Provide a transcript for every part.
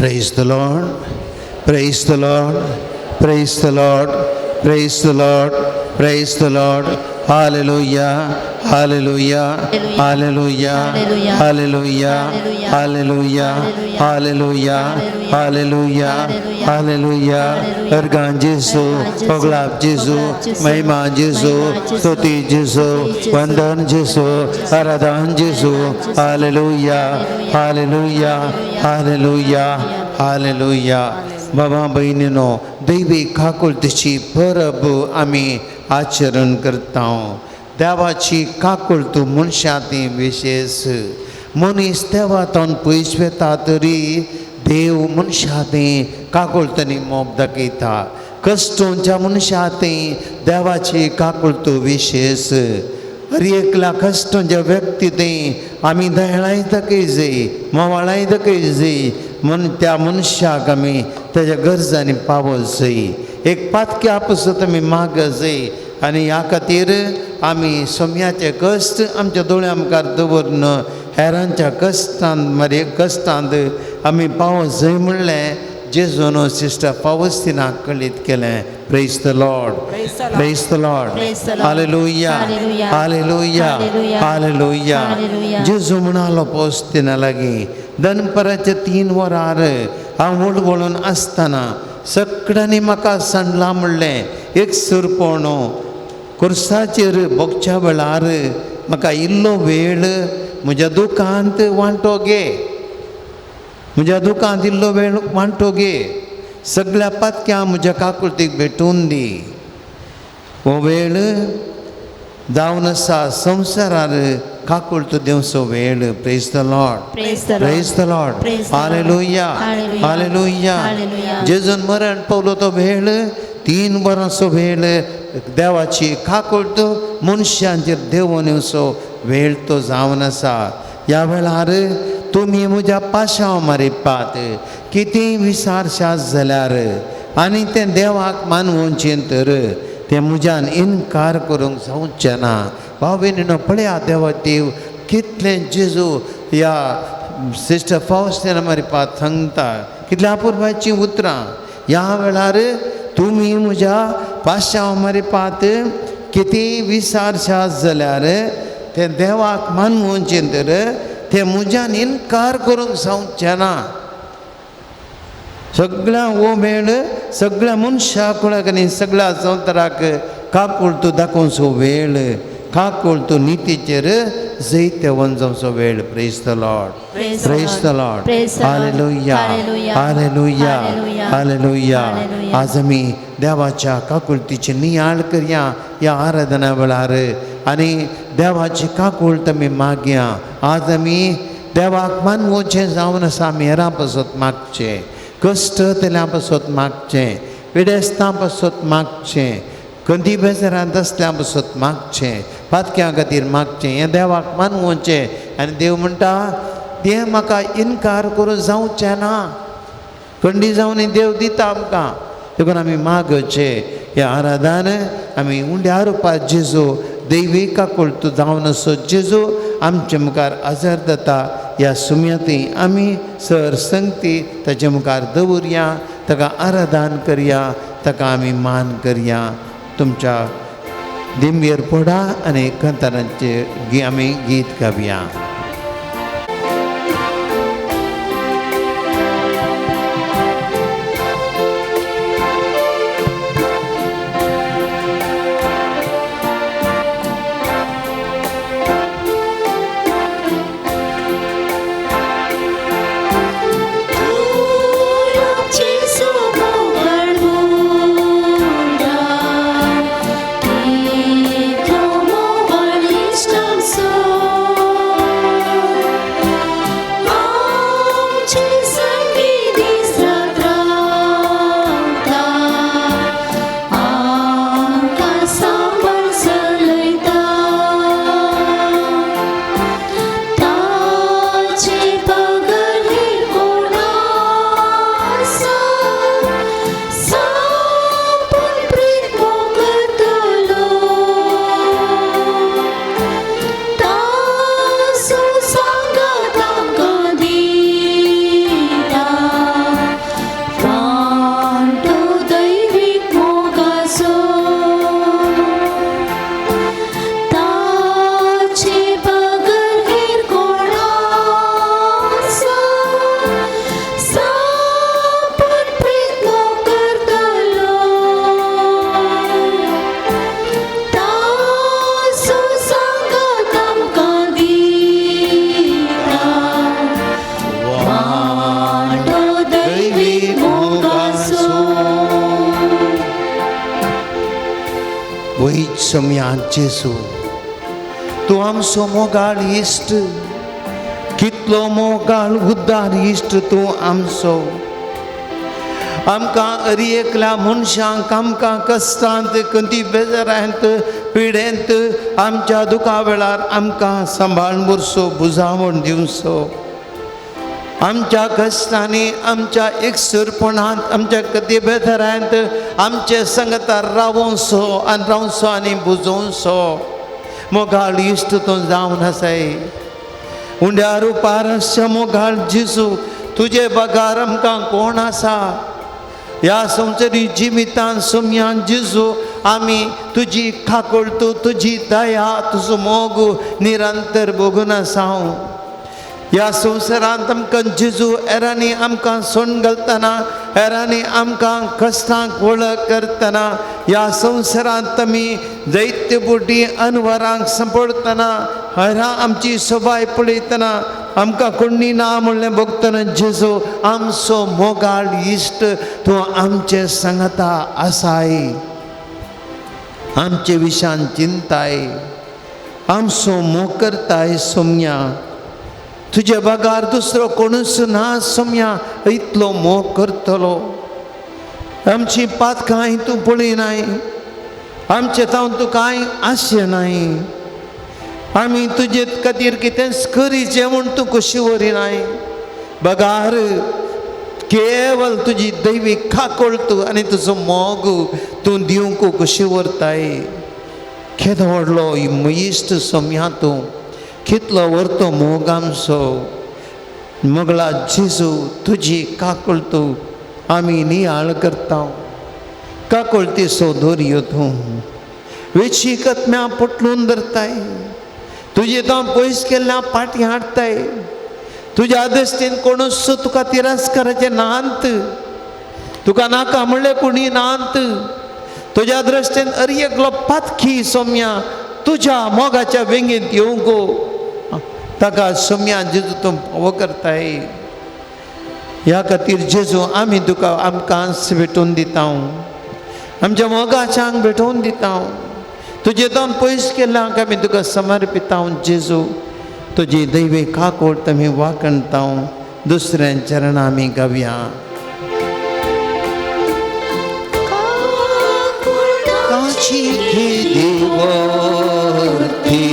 Praise the Lord, praise the Lord, praise the Lord, praise the Lord, praise the Lord. Hallelujah, hallelujah, hallelujah, hallelujah, hallelujah, hallelujah, hallelujah, hallelujah. अर्गां जेजू, ओगलाब जेजू, महिमा जेजू, स्तुती जेजू, वंदन जेजू, आराधन जेजू. Hallelujah, hallelujah, hallelujah, hallelujah. बाबा भयणीनो, दैवी काकुळतीची परब आमी आचरण करता. देवाची काकुळत मनशां ती विशेष. मनीस देवातून पयस वता तरी देव मनशां ती काकुळतनी मोग दाखयता. कश्टोंच्या मनशां ती देवाची काकुळत विशेष. हर एकल्या कश्टोंच्या व्यक्ती ती आमी दयाळाय दाखय जाय, मोवाळाय दाखय जाय. म्हूण त्या मनशाक आमी तेज्या गरजांनी पावत जाय. एक पातक्या पासत आमी माग जाय आनी ह्या खातीर आमी सोम्याचे कश्ट आमच्या दोळ्या मुखार दवरून हेरांच्या कश्टांत मागीर कश्टांत आमी पावत जाय म्हणलें जेजून सिस्टर फावस्तिनाक कळीत केलें. Praise the Lord, praise the Lord. Hallelujah, hallelujah, hallelujah. जेजू म्हणालो पावस्तिना लागीं, दनपराच्या 3 वरार हांव वळवळून आसतना सगळ्यांनी म्हाका सांडलां म्हणलें. एक सुरपोणो कुर्साचेर भोगच्या वेळार म्हाका इल्लो वेळ म्हज्या दुकांत वांटो घे, म्हज्या दुकांत इल्लो वेळ वांटो घे. सगळ्या पातक्यां म्हज्या काकुळतीक भेटून दी. हो वेळ जावन आसा संवसारार काकुळत दिवचो वेळ. Praise the Lord, praise the Lord. Hallelujah, hallelujah. जेजून मरण पावलो तो वेळ 3 वरांचो वेळ. देवाची काकुळत मनशांचेर देंवोन येवचो वेळ तो जावन आसा. ह्या वेळार तुमी म्हज्या पाशांव मारिपात कितेंय विसारशात जाल्यार आनी तें देवाक मानवचें तर तें म्हज्यान इनकार करूंक जावचें ना. भाव भयणीनो, पळया देवा देव कितलें जेजू ह्या सिस्टर फावस्तिना मारिपात सांगता, कितल्या अपुरबायचीं उतरां. ह्या वेळार तुमी म्हज्या पाशांव मारिपात कितेंय विसारशात जाल्यार तें देवाक मानवचें तर तें म्हज्यान इनकार करूंक जावचें ना. सगळ्या हो वेळ सगळ्या मनशाक आनी सगळ्या संवसाराक काकुळत दाखोवचो वेळ, काकुळत नितीचेर जैतवंत जावचो वेळ. Praise the Lord, praise the Lord. Hallelujah, hallelujah, hallelujah. आज आमी देवाच्या काकुळतीची नियाळ करया ह्या आराधना वेळार आनी देवाची काकुळत आमी मागया. आज आमी देवाक मानवचें जावन आसा. आमी हेरां पासत मागचें, कश्ट तेल्या पासत मागचें, पिडेस्तां पासत मागचें, कंदी बेजारांत आसल्या पासत मागचें, पातक्यां खातीर मागचें. हें देवाक मानवचें आनी देव म्हणटा तें म्हाका इनकार करूं जावचें ना. खंडी जावन देव दिता आमकां. देखून आमी मागचें. ह्या आराधन आमी उंड्या रुपार जेजू दैवी काकुळत जावन आसो जेजू आमचे मुखार आजार जाता. ह्या सुम्याती आमी सर संगती ताचे मुखार दवरया, ताका आराधन करया, ताका आमी मान करया. तुमच्या दिंबेर पडा आनी कांतारांचें आमी गीत गावया. So सोम्या जेजू, तूं आमचो मोगाळ इश्ट, कितलो मोगाळ उद्दार इश्ट तूं आमचो। आमकां अरी एकल्या मनशांक आमकां कश्टांत खंती बेजारांत पिडेंत आमच्या दुखा वेळार आमकां सांबाळून उरचो, बुजावण दिवचो। आमच्या कश्टांनी आमच्या एकसुरपणांत आमच्या कती बेजारांत आमचे संगतार रावोवचो आनी रावचो आनी बुजोवचो मोगाळ इश्ट तूं जावन आसाय। उंड्या रुपार आसच्या मोगाळ जेजू, तुजे बगार आमकां कोण आसा? ह्या संवसारी जिवितान सोम्यान जेजू आमी तुजी काकुळट, तुजी दया, तुजो मोग निरंतर भोगून आसा। ह्या संवसारांत आमकां जेजू हेरांनी आमकां सोण घालतना, हेरांनी आमकां कश्टांक वळख करतना, ह्या संवसारांत आमी जैत्य बोटी अनवरांक सांपडटना, हेरां आमची सोबाय पळयतना, आमकां कोणी ना म्हणलें भोगतना जेजू आमचो मोगाळ इश्ट तूं आमचे सांगता आसाय, आमचे विशान चिंताय, आमचो मोग करताय सोम्या। तुजे बगार दुसरो कोणूच ना सोम्या इतलो मोग करतलो। आमची पातकां तूं पळयनाय, आमचे तावन तूं कांय आशेनाय, आमी तुजे खातीर कितेंच करीचें म्हूण तूं कशी व्हरिनाय। बगार केवल तुजी दैवीक काकुळट आनी तुजो मोग तूं दिवंक कशी व्हरताय। केदो व्हडलो इश्ट सोम्या तूं, कितलो व्हरतो मोग आमचो। मोगला जेजू तुजी काकुळट आमी नियाळ करता, काकुळटीचो दोरयो तूं वेचीक आत्म्या पोटलून धरताय, तुजे तो पयस केल्ल्या पाटी हाडटाय। तुज्या दृश्टीन कोणूच तुका तिरस्काराचें नांत, तुका नाका म्हणलें कोणी नांत। तुज्या दृश्टीन अरी एकलो पातखी सोम्या तुज्या मोगाच्या वेंगेंत येवंक ताका सोम्या जेजू तूं फावो करताय। ह्या खातीर जेजू आमी तुका आमकां भेटोवन दिता, आमच्या मोगाच्यांक भेटोवन दिता। तुजे दोन पयस केल्ल्यांक आमी तुका समर्पिता जेजू। तुजी दैवी काकुळट आमी वाखणता, दुसऱ्या चरणां आमी गावया। काची देवती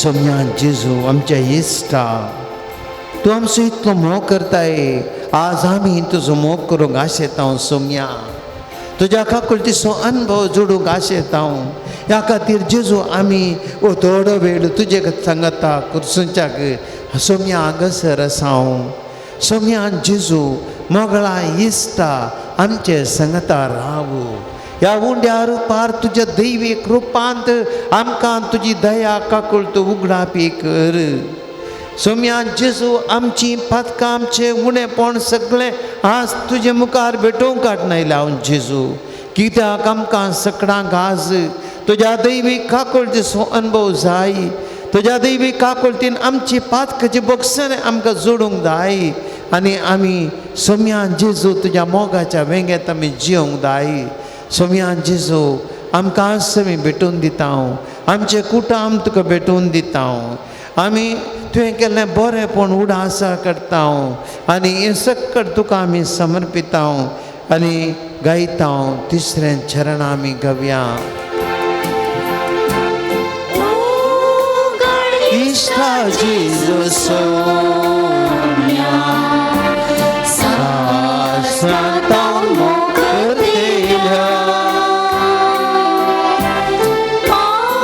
सोम्या जेजू आमच्या इश्टा, तूं आमचो इतलो मोग करताय, आज आमी तुजो मोग करूंक आशेता सोम्या। तुज्या काकुळटीचो अनुभव जोडूंक आशेता। ह्या खातीर जेजू आमी थोडो वेळ तुजे सांगता कुर्सुच्याक सोम्या हांगासर आसा। सोम्या जेजू मोगळा इश्टा आमचे सांगता राव। ह्या उंड्या रुपार तुज्या दैवीक रुपांत आमकां तुजी दया काकुळट उगडापी कर। सोम्या जेजू आमची पातकां आमचें उणेपण सगळें आज तुजे मुखार भेटोवंक काडनायलें हांव जेजू, कित्याक आमकां सकडांक आज तुज्या दैवीक काकुळटीचो अनुभव जाय। तुज्या दैवीक काकुळटीन आमची पातकाची बक्षां आमकां जोडूंक जाय आनी आमी सोम्या जेजू तुज्या मोगाच्या वेंगेंत आमी जियोंक जाय। सोम्या जेजू आमकां आमी भेटून दिता, आमचें कुटुंब तुका भेटून दिता। आमी तुवें केल्लें बरेंपण उडासा करता आनी हें सक्कड तुका आमी समर्पिता आनी गायता। तिसरें चरण आमी गावया। इश्टा जेजू सोम्या सासता मोकरतेल्या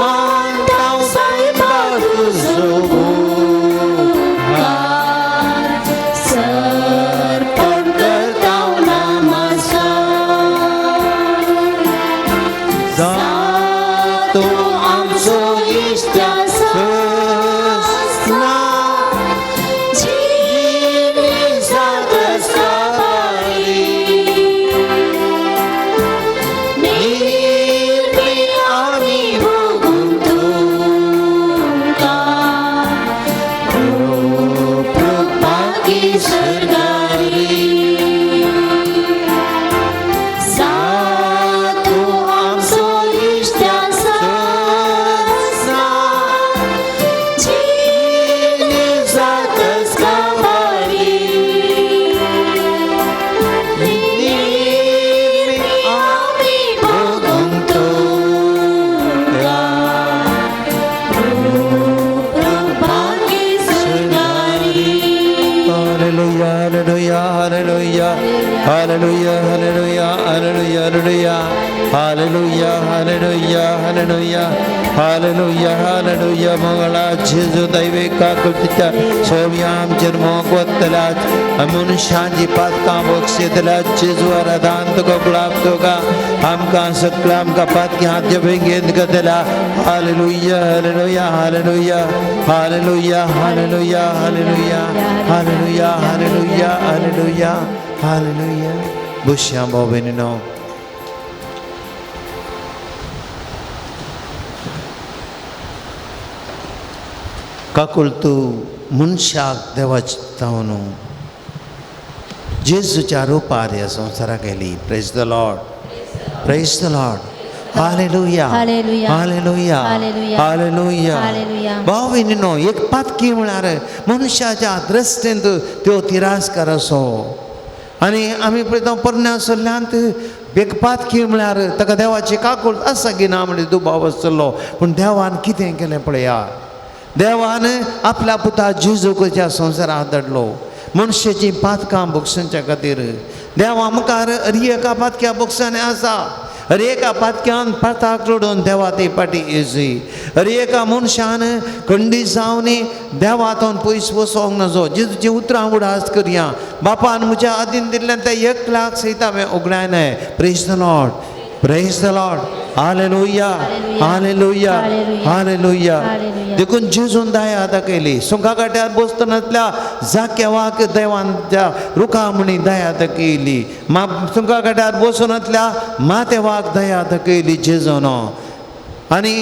मानता सायबा तुजो उपकार सर्पण करता नमस्कार जातो आमचो इश्टा ससना जिणे जात सवारी निर्मी आमी भोगून तुमकां कृपाकी सरदारी जातो आमचो इश्टा ससना जिणे जात सवारी निर्मी आमी भोगून तुमकां कृपाकी सरदारी. Hallelujah, hallelujah, hallelujah, hallelujah, hallelujah, hallelujah, hallelujah, hallelujah, hallelujah, hallelujah, hallelujah. Mangala जेजू दैवे काकुळतीच्या सोम्या आमचेर मोग वतल्याच मनुष्यांची पातकां बक्षितल्या जेजू आराधान तुका गुलाब तुका आमकां सगळ्या आमकां पातकी हात बेगीन करतल्या. Hallelujah, hallelujah, hallelujah, hallelujah, hallelujah, hallelujah, hallelujah, hallelujah, hallelujah, hallelujah. बुश्या भाव भयणीनो, काकुळ तूं मनशाक देवाची जावन जेजूच्या रुपार ह्या संवसाराक आयली. Praise the Lord, praise the Lord. Hallelujah, hallelujah. Hallelujah, hallelujah. Hallelujah. Hallelujah. भाव भयणीनो, एक पातकी म्हळ्यार मनशाच्या दृश्टीन त्यो तिरस्कार असो. आनी आमी पळयता पोरण्या सल्ल्यांत एक पातकी म्हळ्यार ताका देवाची काकूळ आसा की ना म्हणजे दुबाव आसतलो. पूण देवान कितें केलें पळया, देवान आपल्या पुता जेजूक ह्या संवसारांत धाडलो मनशाचीं पातकां भोगसुच्या खातीर. देवा मुखार हर एका पातक्या भोगसांनी आसा, हर एका पातक्यान पाताक रडून देवा ती पाटी येजी. हर एका मनशान खंडीत जावन देवातून पयस वचोंक नजो. जेजूचीं उतरां उडास करया, बापान म्हज्या आदीन दिल्ल्यान त्या एक लाख सयत हांवें उगडायनाय. Praise the Lord, praise the Lord. Hallelujah, hallelujah, hallelujah. देखून जेजून दया दाखयली. सुंगा काट्यार बसतनातल्या जाक्यावाक देवान त्या रुखा म्हणी दया दाखयली. सुंगा काट्यार बसूनातल्या मातेवाक दया दाखयली जेजून. आनी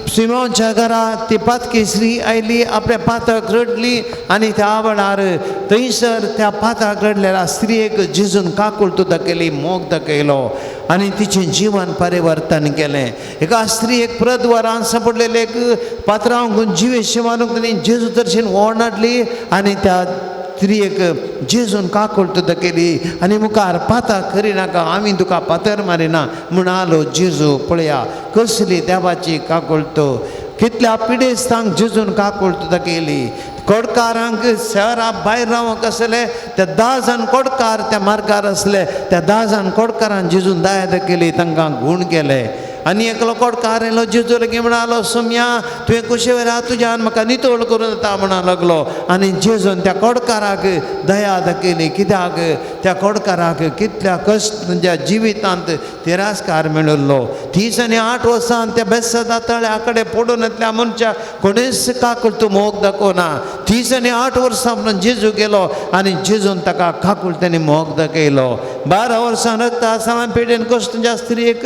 सिमोनच्या घरा ती पातकी स्त्री आयली, आपल्या पातक रडली आनी त्या वेळार थंयसर त्या पातक रडलेल्या स्त्रियेक जेजून काकुळटू दाखयली, मोग दाखयलो आनी तिचें जिवन परिवर्तन केलें. एका स्त्रियेक प्रद्वारान सांपडलेले एक पात्रांव जिवेश मारूंक ताणें जेजू तर्शेन ओड हाडली आनी त्या स्त्रियेक जेजून काकुळटू दाखयली आनी मुखार पाताक करिनाका, आमी तुका पातर मारिना म्हणालो जेजू. पळया कसली देवाची काकुळटू, कितल्या पिडेस्तांक जेजून काकुळटू दाखयली. कोडकारांक शहरा भायर रावंक आसले त्या 10 जाण कोडकार त्या मार्गार आसले, त्या 10 जाण कोडकारान जेजून दया दाखयली, तांकां गूण केले. आनी एकलो कोडकार येयलो जेजू लागीं म्हणालो, सोम्या तुवें कुशे वेळार तुज्यान म्हाका नितळ करून दिता म्हणा लागलो. आनी जेजून त्या कोडकाराक दया दाखयली. कित्याक त्या कोडकाराक कितल्या कश्ट ज्या जिवितांत तिरस्कार मेळिल्लो. 38 वर्सां त्या बेसदा तळ्या कडेन पडून येतल्या मनशाक कोणेच काकुळटू मोग दाखोवना. 38 वर्सां म्हणून जेजू गेलो आनी जेजून ताका काकुळटेनी मोग दाखयलो. 12 वर्सां रक्त आसतना पेडेन कश्ट ज्या स्त्रियेक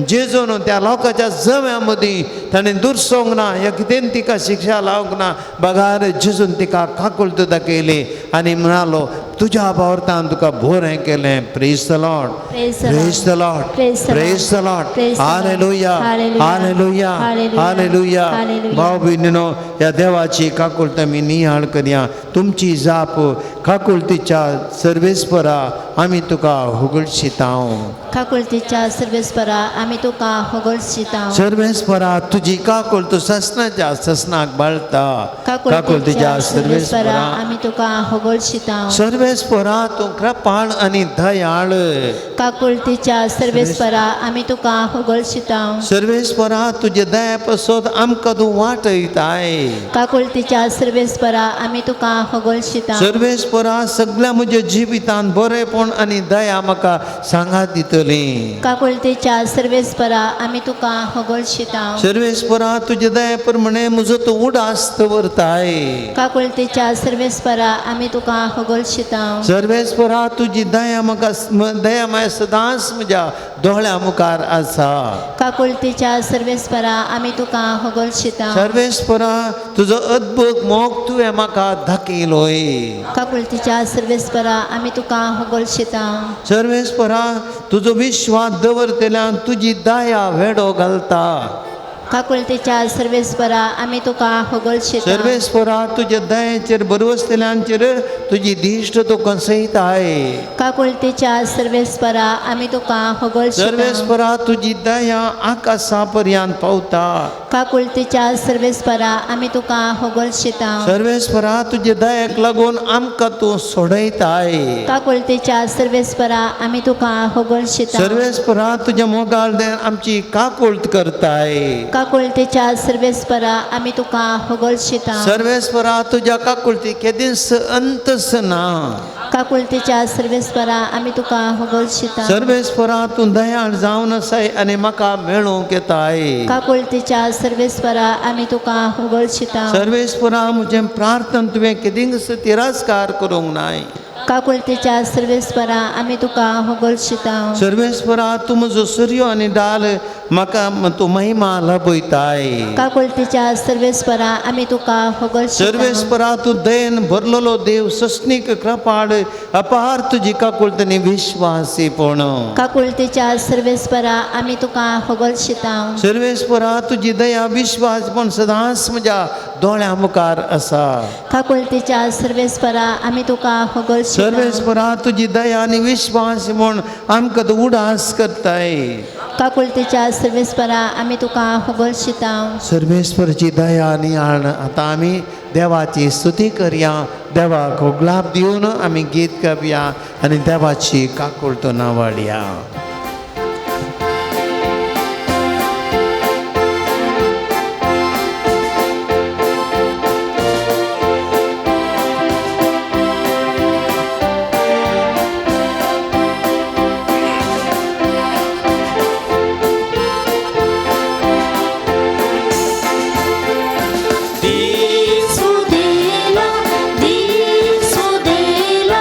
जेजून त्या लोकांच्या जम्या मदीं ताणें दुरसोंक ना, ह्या कितें तिका शिक्षा लावंक ना, बगार जेजून तिका काकुळटू दाखयली आनी म्हणालो तुज्या भावार्थान तुका बरें केलें. Praise the Lord, praise the Lord, praise the Lord. Hallelujah, hallelujah, hallelujah. भाव भयणीनो, ह्या देवाची काकुळट आमी नियाळ करया. तुमची जाप काकुळटीच्या सर्वेस्परा आमी तुका होगळशिता. काकुळटीच्या सर्वेस्परा आमी तुका होगळशिता. सर्वेस्परा तुजी काकुळट ससनाच्या ससनाक बाळता. काकुळटीच्या सर्वेस्परा आमी तुका होगळशिता. सर्वेस्परा तूं कृपाळ आनी दयाळ. काकुळटीच्या सर्वेस्परा आमी तुका होगळशिता. सर्वेस्परा तुजे दया पसत आमकां तूं वाटयताय. काकुळटीच्या सर्वेस्परा आमी तुका होगळशिता. सर्वेस्परा सगळ्या म्हज्या जिवितान बरेपण आनी दया म्हाका सांगात दितली. काकुळटीच्या सर्वेस्परा आमी तुका होगळशिता. सर्वेस्परा तुजे दया प्रमाणे म्हजो तूं उडास दवरताय. काकुळटीच्या सर्वेस्परा आमी तुका होगळशिता. सर्वेस्परा तुजी दया म्हाका दया माय सदांच म्हज्या दोळ्या मुखार आसा. काकुळटीच्या सर्वेस्परा आमी तुका होगळशिता. सर्वेस्परा तुजो अद्भुत मोग तुवें म्हाका दाखयलोय. काकुळटीच्या सर्वेस्परा आमी तुका होगळशिता. सर्वेस्परा तुजो विश्वास दवरतल्यान तुजी दया वेडो घालता. काकुळटीच्या सर्वेस्परा आमी तुका होगळशिता. सर्वेस्परा तुज्या दयेचेर बरवसतल्यांचेर तुजी दिश्ट तूं कसयताय. काकुळटीच्या सर्वेस्परा आमी तुका होगळशिता. सर्वेस्परा तुजी दया आकाशा पर्यंत पावता. काकुळटीच्या सर्वेस्परा आमी तुका होगळशिता. सर्वेस्परा तुज्या दयेक लागून आमकां तूं सोडयताय. काकुळटीच्या सर्वेस्परा आमी तुका होगळशिता. सर्वेस्परा तुज्या मोगाळ आमची काकुळट करताय. काकुळटीच्या सर्वेस्परा आमी तुका होगळशिता. सर्वेस्परा तुज्या काकुळटी केदींच अंतच ना. काकुळटीच्या सर्वेस्परा आमी तुका होगळशिता. सर्वेस्परा तूं दयाळ जावन आसाय आनी म्हाका मेळूंक येताय. काकुळटीच्या सर्वेस्परा आमी तुका होगळशिता. सर्वेस्परा म्हजें प्रार्थना तुवें केदींच तिरस्कार करूंक नाय. काकुळटीच्या सर्वेस्परा आमी तुका होगळशिता. सर्वेस्परा तूं म्हजो सूर्य आनी डाल म्हाका तूं महिमा लभयताय. काकुळटीच्या सर्वेस्परा आमी तुका होगळशिता. सर्वेस्परा तूं दयेन भरलेलो देव, सस्नीक कृपाळ, अपार तुजी काकुळट आनी विश्वासीपण. काकुळटीच्या सर्वेस्परा आमी तुका होगळशिता. सर्वेस्परा तुजी दया विश्वासपण सदांच म्हज्या दोळ्या मुखार आसा. काकुळटीच्या सर्वेस्परा आमी तुका होगळशिता. सर्वेस्परा तुजी दया आनी विश्वास म्हूण आमकां तूं उडास करताय. काकुळटीच्या सर्वेस्परा आमी तुका होगळशिता. सर्वेस्पराची दया आनी आतां आमी देवाची स्तुती करया. देवाक होगलाप दिवन आमी गीत गावया आनी देवाची काकुळट नावाडया. दिसू देला, दिसू देला,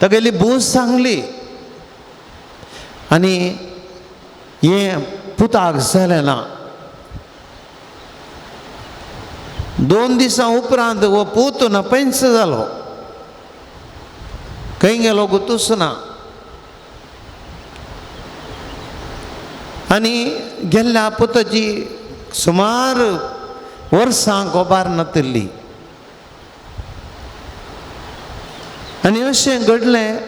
तागेली भूस सांगली आनी हें पुताक जालें ना. 2 दिसां उपरांत हो पूत नपंच जालो. खंय गेलो गुतूच ना. आनी गेल्ल्या पुताची सुमार वर्सां गोबार नातिल्ली. आनी अशें घडलें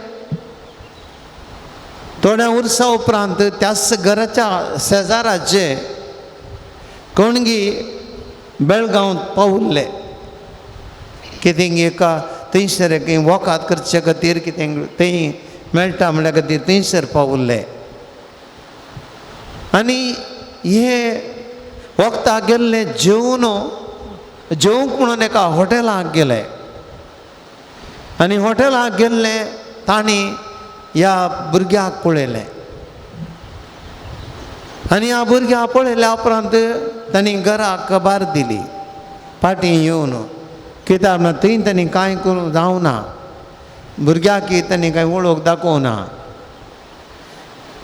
थोड्या वर्सां उपरांत त्याच घराच्या शेजाराचे कणगी बेळगांव पावुल्ले. कितें एका थंयसर खंय वखद करचे खातीर कितें थंय मेळटा म्हणल्या खातीर थंयसर पावुल्ले. आनी हे वखदाक गेल्ले जेवन जेवंक म्हणून एका हॉटेलाक गेले. आनी हॉटेलाक गेल्ले तांणी ह्या भुरग्याक पळयलें. आनी ह्या भुरग्याक पळयल्या उपरांत तांणी घराक खबर दिली फाटीं येवन कित्याक म्हणल्यार थंय तांणी कांय करूंक जावना, भुरग्याक तांणी कांय वळख दाखोवना.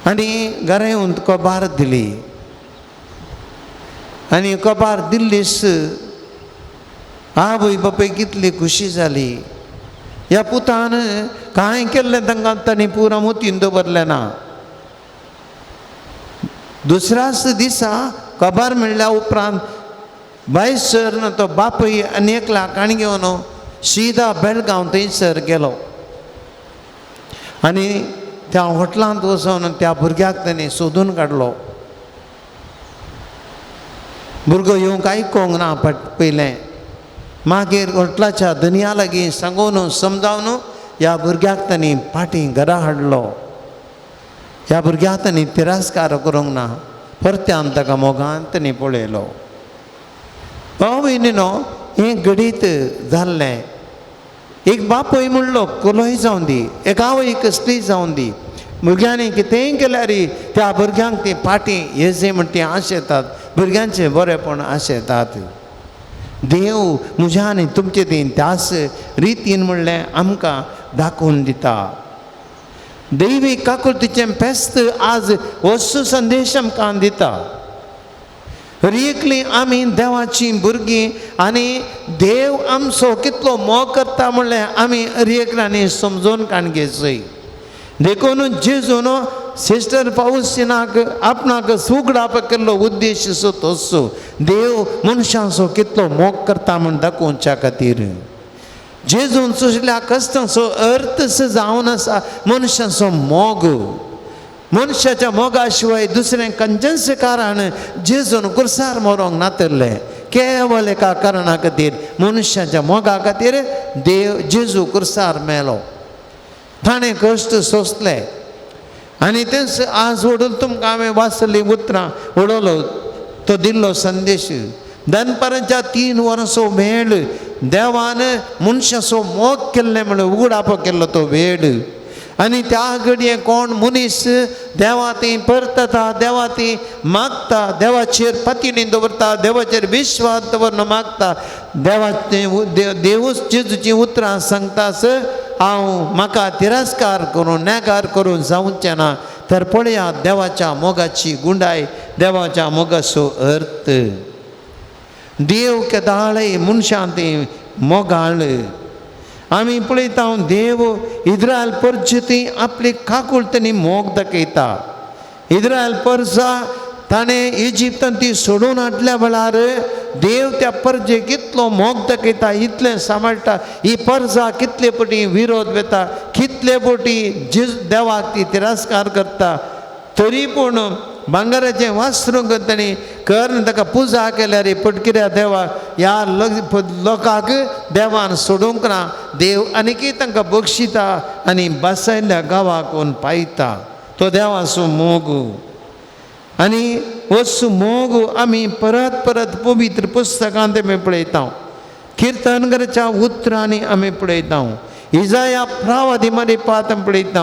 आनी घरा येवन खबर दिली. आनी खबर दिल्लीच आवय बापूय कितली खुशी जाली. ह्या पुतान कांय केल्लें तांकां तांणी पुरा मोतीन दवरलें ना. दुसऱ्याच दिसा खबर मेळ्ळ्या उपरांत भायर सर तो बापूय आनी एकला काणी घेवन शिदा बेळगांव थंयसर गेलो. आनी त्या हॉटलांत वचून त्या भुरग्याक ताणें सोदून काडलो. भुरगो येवंक आयकोंक ना पयलें. मागीर हॉटलाच्या धनया लागीं सांगून समजावन ह्या भुरग्याक तांणी फाटीं घरा हाडलो. ह्या भुरग्याक तांणी तिरस्कार करूंक ना, परत्यान ताका मोगान तांणी पळयलो. भाव भयणीनो, हें घडीत जाल्लें. एक बापूय म्हणलो कोलोय जावं दी, एक आवय कसलीय जावं दी, भुरग्यांनी कितेंय केल्यार त्या भुरग्यांक ती फाटीं येजे म्हण ती आशेतात, भुरग्यांचें बरेंपण आशेतात. देव म्हज्या आनी तुमचे तीन त्याच रितीन म्हणलें आमकां दाखोवन दिता. दैवी काकुळतीचें फेस्त आज वस्तू संदेश आमकां दिता. एकली आमी देवाचीं भुरगीं आनी देव आमचो कितलो मोग करता म्हणलें आमी एकल्यांनी समजून काण घेवचोय. देखून जेजून सिस्टर पावसिनाक आपणाक सुगडाप केल्लो उद्देश सो तोच देव मनशांचो कितलो मोग करता म्हूण दाखोवच्या खातीर. जेजून सोंसल्या कश्टांचो अर्थ जावन आसा मनशांचो मोग. मनशाच्या मोगा शिवाय दुसरें खंयचेंच कारण जेजून कुर्सार मरोंक नातिल्लें. केवल एका कारणा खातीर, मनशाच्या मोगा खातीर देव जेजू कुर्सार मेलो. ताणें कश्ट सोंसले. आनी तेंच आज वडूल तुमकां हांवें वाचली उतरां उडोवलो तो दिल्लो संदेश. दनपारांच्या 3 वरांचो वेळ देवान मनशाचो मोग केल्लें म्हणल्यार उगडापो केल्लो तो वेळ. आनी त्या घडये कोण मनीस देवा ती परतता, देवा ती मागता, देवाचेर पतिणी दवरता, देवाचेर विश्वास दवरून मागता, देवाचे देवूच जेजूचीं उतरां सांगतास हांव म्हाका तिरस्कार करून नेगार करून जावचें ना. तर पळया देवाच्या मोगाची गुंडाय, देवाच्या मोगाचो अर्थ. देव केदाळय मनशां ती मोगाळ. आमी पळयता देव इस्रायल परजती आपली काकुळतेनी मोग दाखयता. इस्रायल परजा ताणें इजिप्तान ती सोडून हाडल्या वेळार देव त्या परजेक कितलो मोग दाखयता, इतलें सांबाळटा. ही परजा कितले पटी विरोध वेता, कितले पटी देवाक ती तिरस्कार करता, तरी पूण भांगराचें वासरूं तांणी करून ताका पुजा केल्यार पटकिऱ्या देवा ह्या लोकांक देवान सोडूंक ना. देव आनीकय तांकां बक्षिता आनी बसयल्ल्या गांवाक पायता. तो देवाचो मोग. आनी हो मोग आमी परत परत पवित्र पुस्तकांत आमी पळयता, किर्तनगराच्या उतरांनी आमी पळयता, इजाया प्रावादी मरे पात आमी पळयता.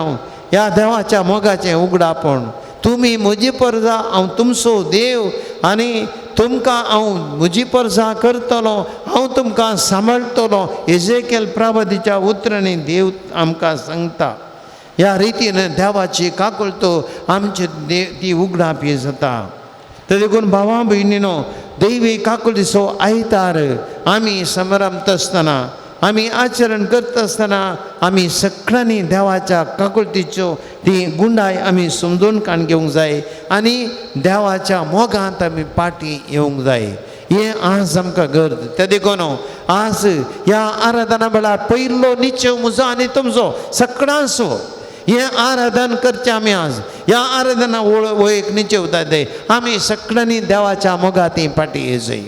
ह्या देवाच्या मोगाचें उगडापण, तुमी म्हजी परजा, हांव तुमचो देव आनी तुमकां हांव म्हजी परसा करतलो, हांव तुमकां सांबाळटलो. एजेकेल प्रवादीच्या उतरांनी देव आमकां सांगता. ह्या रितीन देवाची काकुळतो आमचे ती उगडापी जाता. तर देखून भावा भयणीनो, दैवी काकुळतीचो आयतार आमी समारंभता आसतना, आमी आचरण करता आसतना आमी सगळ्यांनी देवाच्या काकुळतीच्यो ती गुंडाय आमी समजून काण घेवंक जाय आनी देवाच्या मोगांत आमी पाटी येवंक जाय. हें आज आमकां गरज. ते देखून आज ह्या आराधना वेळार पयलो निश्चय म्हजो आनी तुमचो सगळ्यांचो हें आराधन करचें आमी आज. ह्या आराधना हो एक निश्चय उरता ते आमी सगळ्यांनी देवाच्या मोगांत पाटी येवजय.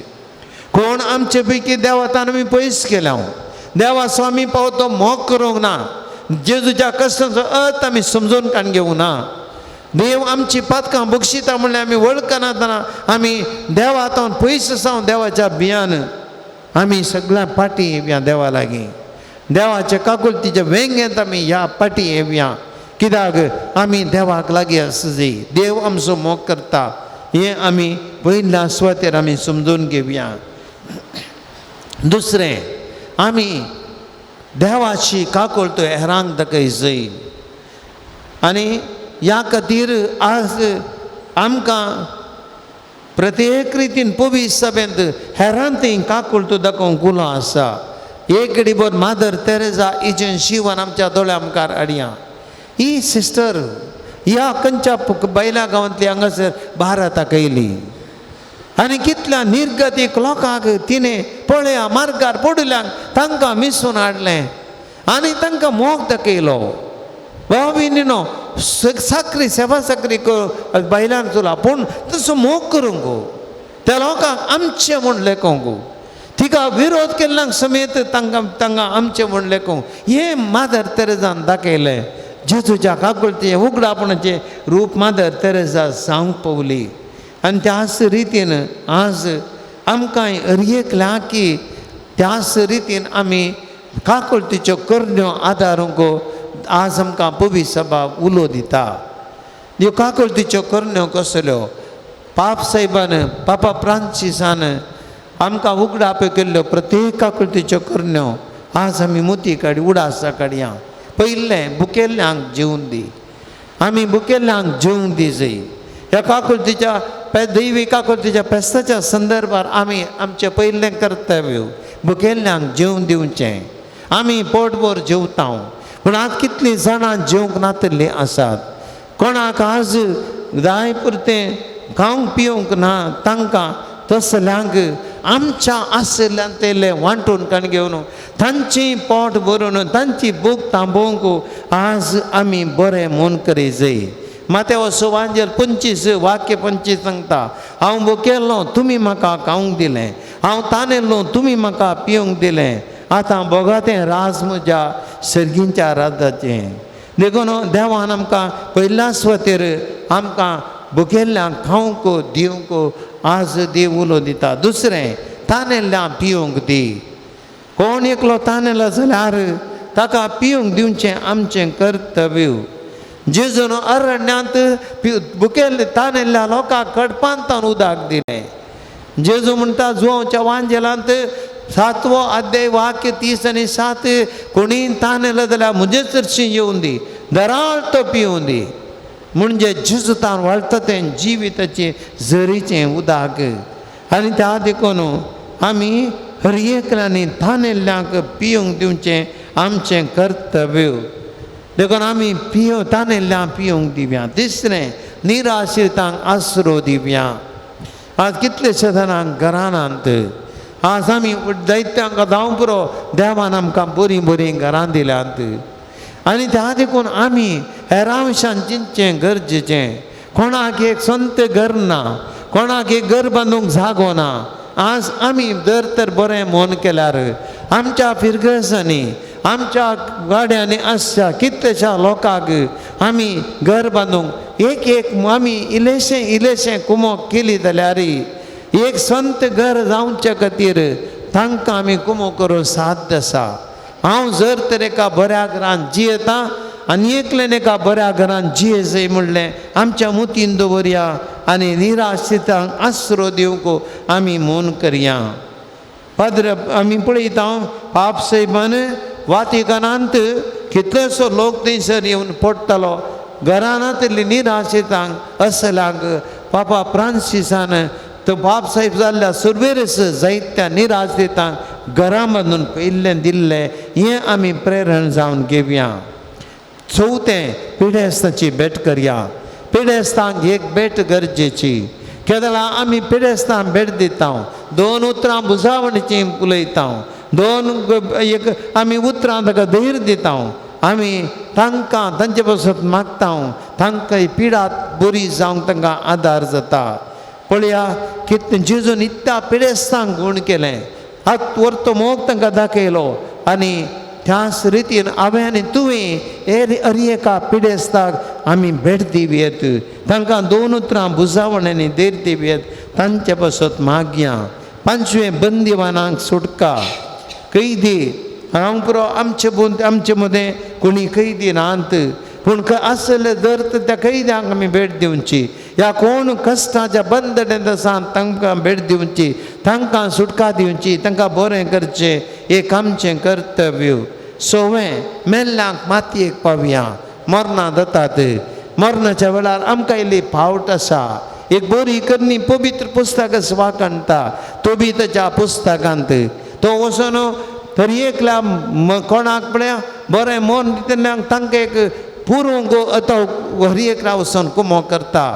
कोण आमचे पैकी देवातान आमी पयस केल्या, देवाचो आमी पावतो मोग करूंक ना, जेजूच्या कश्टांचो अर्थ आमी समजून काण घेवंक ना, देव आमची पातकां बक्षिता म्हणल्यार आमी वळखनातना आमी देवातान पयस जावन देवाच्या भियान आमी सगळ्या पाटी येवया देवा लागीं. देवाच्या काकुळतीच्या वेंगेंत आमी ह्या पाटी येवया, कित्याक आमी देवाक लागीं आसा जाय. देव आमचो मोग करता हें आमी पयल्या सुवातेर आमी समजून घेवया. दुसरें, आमी देवाची काकुळत हेरांक दाखय जाय आनी ह्या खातीर आज आमकां प्रत्येक रितीन पवित्र सभेंत हेरांत काकुळत दाखोवंक उलो आसा. एक घडीभर मादर तेरेजा हिचें शिवन आमच्या दोळ्या मुखार हाडया. ही सिस्टर ह्या खंयच्या बायल्या गांवांतली हांगासर भारताक येयली आनी कितल्या निर्गतीक लोकांक तिणें पळया मार्गार पडिल्ल्यांक तांकां मिसून हाडलें आनी तांकां मोग दाखयलो. भाव भयणीनो, साकरी सेवा साकरी बायलांक चोला, पूण तसो मोग करूंक त्या लोकांक आमचें म्हूण लेखूंक, तिका विरोध केल्ल्यांक समेत तांकां तांकां आमचें म्हूण लेखूंक हें मादर तेरेजान दाखयलें. जेजूच्या काकुळतीचें उगडापणाचें रूप मादर तेरेजा सांगूंक पावली. आनी त्याच रितीन आज आमकां हर एकल्या की त्याच रितीन आमी काकुळतीच्यो करण्यो आदारूंक आज आमकां पवित्र सभा उलो दिता. ह्यो काकुळतीच्यो करण्यो कसल्यो? पाप साहेबान, पापा फ्रांसिसान आमकां उगडाप्यो केल्ल्यो प्रत्येक काकुळतीच्यो करण्यो आज आमी मोती काडी उडासा काडया. पयलें, भुकेल्ल्यांक जेवून दी, आमी भुकेल्ल्यांक जेवूंक दी जाय. ह्या काकुळतीच्या दैवी काकुळतीच्या फेस्ताच्या संदर्भार आमी आमचें पयलें कर्तव्य भुकेल्ल्यांक जेवण दिवचें. आमी पोटभर जेवता, पूण आज कितलीं जाणां जेवंक नातिल्लीं आसात. कोणाक आज जाय पुरतें खावंक पिवंक ना, तांकां तसल्यांक आमच्या आशिल्ल्यान तेलें वांटून काण घेवन तांची पोट भरून तांची भूक थांबोवंक आज आमी बरें मन करी जाय. मात्या सुवांजेर 25 वाक्य 25 सांगता, हांव भुकेल्लो तुमी म्हाका खावंक दिलें, हांव तानेल्लो तुमी म्हाका पिवंक दिलें, आतां भोगातें राज म्हज्या सर्गींच्या राजाचें. देखून देवान आमकां पयल्या सुवातेर आमकां भुकेल्ल्यांक खावंक दिवंक आज देव उलो दिता. दुसरें, तानेल्ल्यांक पिवंक दी. कोण एकलो तानेलो जाल्यार ताका पिवंक दिवचें आमचें कर्तव्य. जेजून अरण्यांत भुकेल्ले तानेल्ल्या लोकांक कडपांतान उदक दिलें. जेजू म्हणटा जुवांच्या वांजेलांत 7वो अध्याय वाक्य 30 आनी 7, कोणी तानेलो जाल्यार म्हजे चडशीं येवन दी, दराळ तो पिवूं दी. म्हणजे जेजूतान वाळटा तें जिविताचें झरीचें उदक. आनी त्या देखून आमी हर एकल्यांनी तानेल्ल्यांक पिवंक दिवचें आमचें कर्तव्य. देखून आमी तानेल्ल्यांक पिवंक दिवया. तिसरें, निराशितांक आसरो दिवया. आज कितलेशे जाणांक घरानांत आज आमी जायत्यांक जावं पुरो देवान आमकां बरीं बरीं घरां दिल्यांत. आनी त्या देखून आमी हेरां विशान चिंतचें गरजेचें. कोणाक एक संत घर ना, कोणाक एक घर बांदूंक जागो ना. आज आमी जर तर बरें मन केल्यार आमच्या फिरगर्जांनी आमच्या गाड्यांनी आसच्या कितल्याश्या लोकांक आमी घर बांदूंक एक एक आमी इल्लेशें इल्लेशें कुमोक केली जाल्यार एक संत घर जावचे खातीर तांकां आमी कुमोक करूंक साध्य आसा. हांव जर तर एका बऱ्या घरान जियेता आनी एकल्यान एका बऱ्या घरान जिये जाय म्हणलें आमच्या मुतीन दवरया. आनी निराशितांक आसरो दिवंक आमी मोन करया. पाद्र आमी पळयता पाप सायबान वातिकानांत कितलेसो लोक थंयसर येवन पडटालो. घरानांतली निराशितांक असल्यांक पापा फ्रांसिसान तो बाप साहेब जाल्ल्या सुरवेरस जायत्या निराशितांक घरां बांदून पयिल्लें दिल्लें हें आमी प्रेरण जावन घेवया. चवथें, पिडेस्तांची भेट करया. पिडेस्तांक एक भेट गरजेची. केदळा आमी पिडेस्तांक भेट दिता, दोन उतरां बुजावणीची उलयता, दोन एक आमी उतरां ताका धैर्य दिता, आमी तांकां तांचे पासत मागता, तांकां पिडा बरी जावंक तांकां आदार जाता. पळया कितें जेजून इतल्या पिडेस्तांक गूण केलें, हात वरतो मोग तांकां दाखयलो आनी त्याच रितीन हांवें आनी तुवें हर एका पिडेस्ताक आमी भेट दिवयेत, तांकां दोन उतरां बुजावण आनी धैर्य दिवयेत, तांचे पासत मागया. पांचवें, बंदिवानांक सुटका. कैदी हांव पुरो आमचे आमचे मदें कोणी कैदी नात, पूण आसले जर तर त्या कैद्यांक आमी भेट दिवची, ह्या कोण कश्टाच्या बंदड्यांत आसा तांकां भेट दिवची, तांकां सुटका दिवची, तांकां बरें करचें एक आमचें कर्तव्य. सवें, मेल्ल्यांक मातयेक पावया. मरणां जातात, मरणाच्या वेळार आमकां इल्ली फावट आसा. एक बरी करणी पवित्र पुस्तक वाखाणटा, तो बी ताच्या पुस्तकांत तो वचून तरी एकल्या कोणाक पळया बरें मन दितना तांकां एक पुरोवंक आतां हर एकल्या वचून कुमो करता.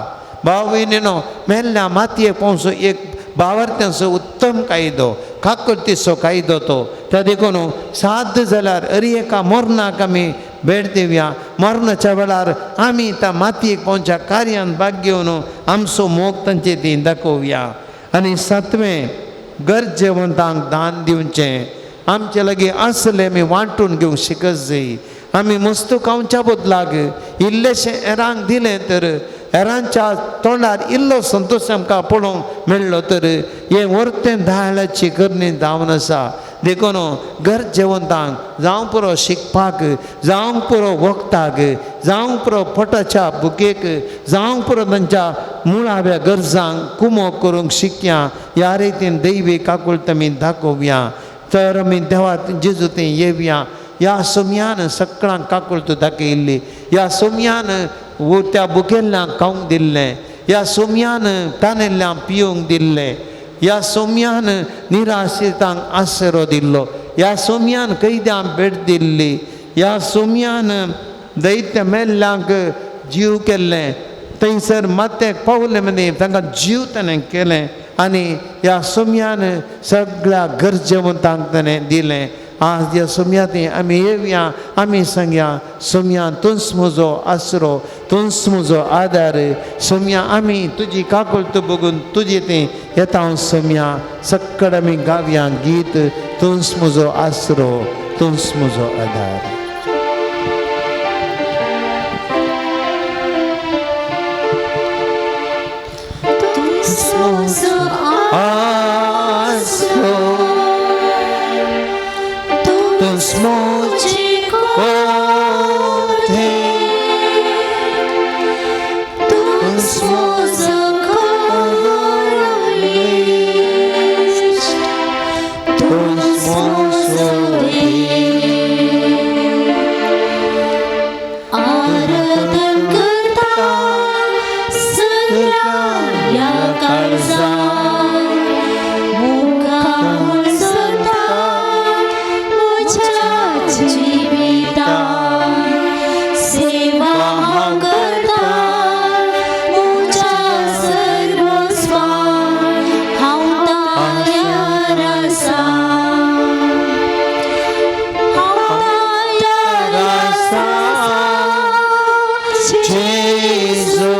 भाव भयणीनो, मेल्ल्या मातयेक पावचो एक बावर्त्यांचो उत्तम कायदो, काकुळतीचो कायदो तो. त्या देखून साध्य जाल्यार हर एका मरणाक आमी भेट दिवया. मरणाच्या वेळार आमी त्या मातयेक पावच्या कार्यान भाग घेवन आमचो मोग तांचे ती दाखोवया. आनी सातवें, गरजेवंतांक दान दिवचें. आमचे लागीं आसलें आमी वांटून घेवंक शिकत जाय. आमी मस्त खावच्या बदलाक इल्लेशें हेरांक दिलें तर हेरांच्या तोंडार इल्लो संतोश आमकां पळोवंक मेळ्ळो तर हें वर्तें दाळाची करणी जावन आसा. देखून गरजेवंतांक जावं पुरो शिकपाक, जावंक पुरो वखदाक, जावंक पुरो पोटाच्या भुकेक, जावंक पुरो तांच्या मुळाव्या गरजांक कुमो करूंक शिकया. ह्या रितीन दैवी काकुळट आमी दाखोवया. तर आमी देवा जेजू थंय येवया. ह्या सोम्यान सगळ्यांक काकुळट दाखयल्ली, ह्या सोम्यान त्या भुकेल्ल्यांक खावंक दिल्लें, ह्या सोम्यान तानेल्ल्यांक पिवंक दिल्लें, ह्या सोम्यान निराशितांक आसरो दिल्लो, ह्या सोम्यान कैद्यांक भेट दिल्ली, ह्या सोम्यान दैत्य मेल्ल्यांक जीव केल्लें, थंयसर माथ्याक पावलें मदीं तांकां जीव ताणें केलें आनी ह्या सोम्यान सगळ्या गरजेवंतांक ताणें दिलें. आज ह्या सोम्या थंय आमी येवया, आमी सांगया, सोम्या तूंच म्हजो आसरो, तूंच म्हजो आदार, सोम्या आमी तुजी काकुळट बघून तुजे थंय येता. सोम्या सक्कड आमी गावया गीत, तूंच म्हजो आसरो, तूंच म्हजो आदार. आसरो तूंच म्हजी कोठे, तूंच म्हजो इश्ट, तूंच म्हजो देव. आराधन करता सगळ्या काळजान, मुखामळ सोदता म्हज्या जिवितान, सेवा हांव करता म्हज्या सर्वस्वान, हांव तयार आसा, हांव तयार आसा जेजू,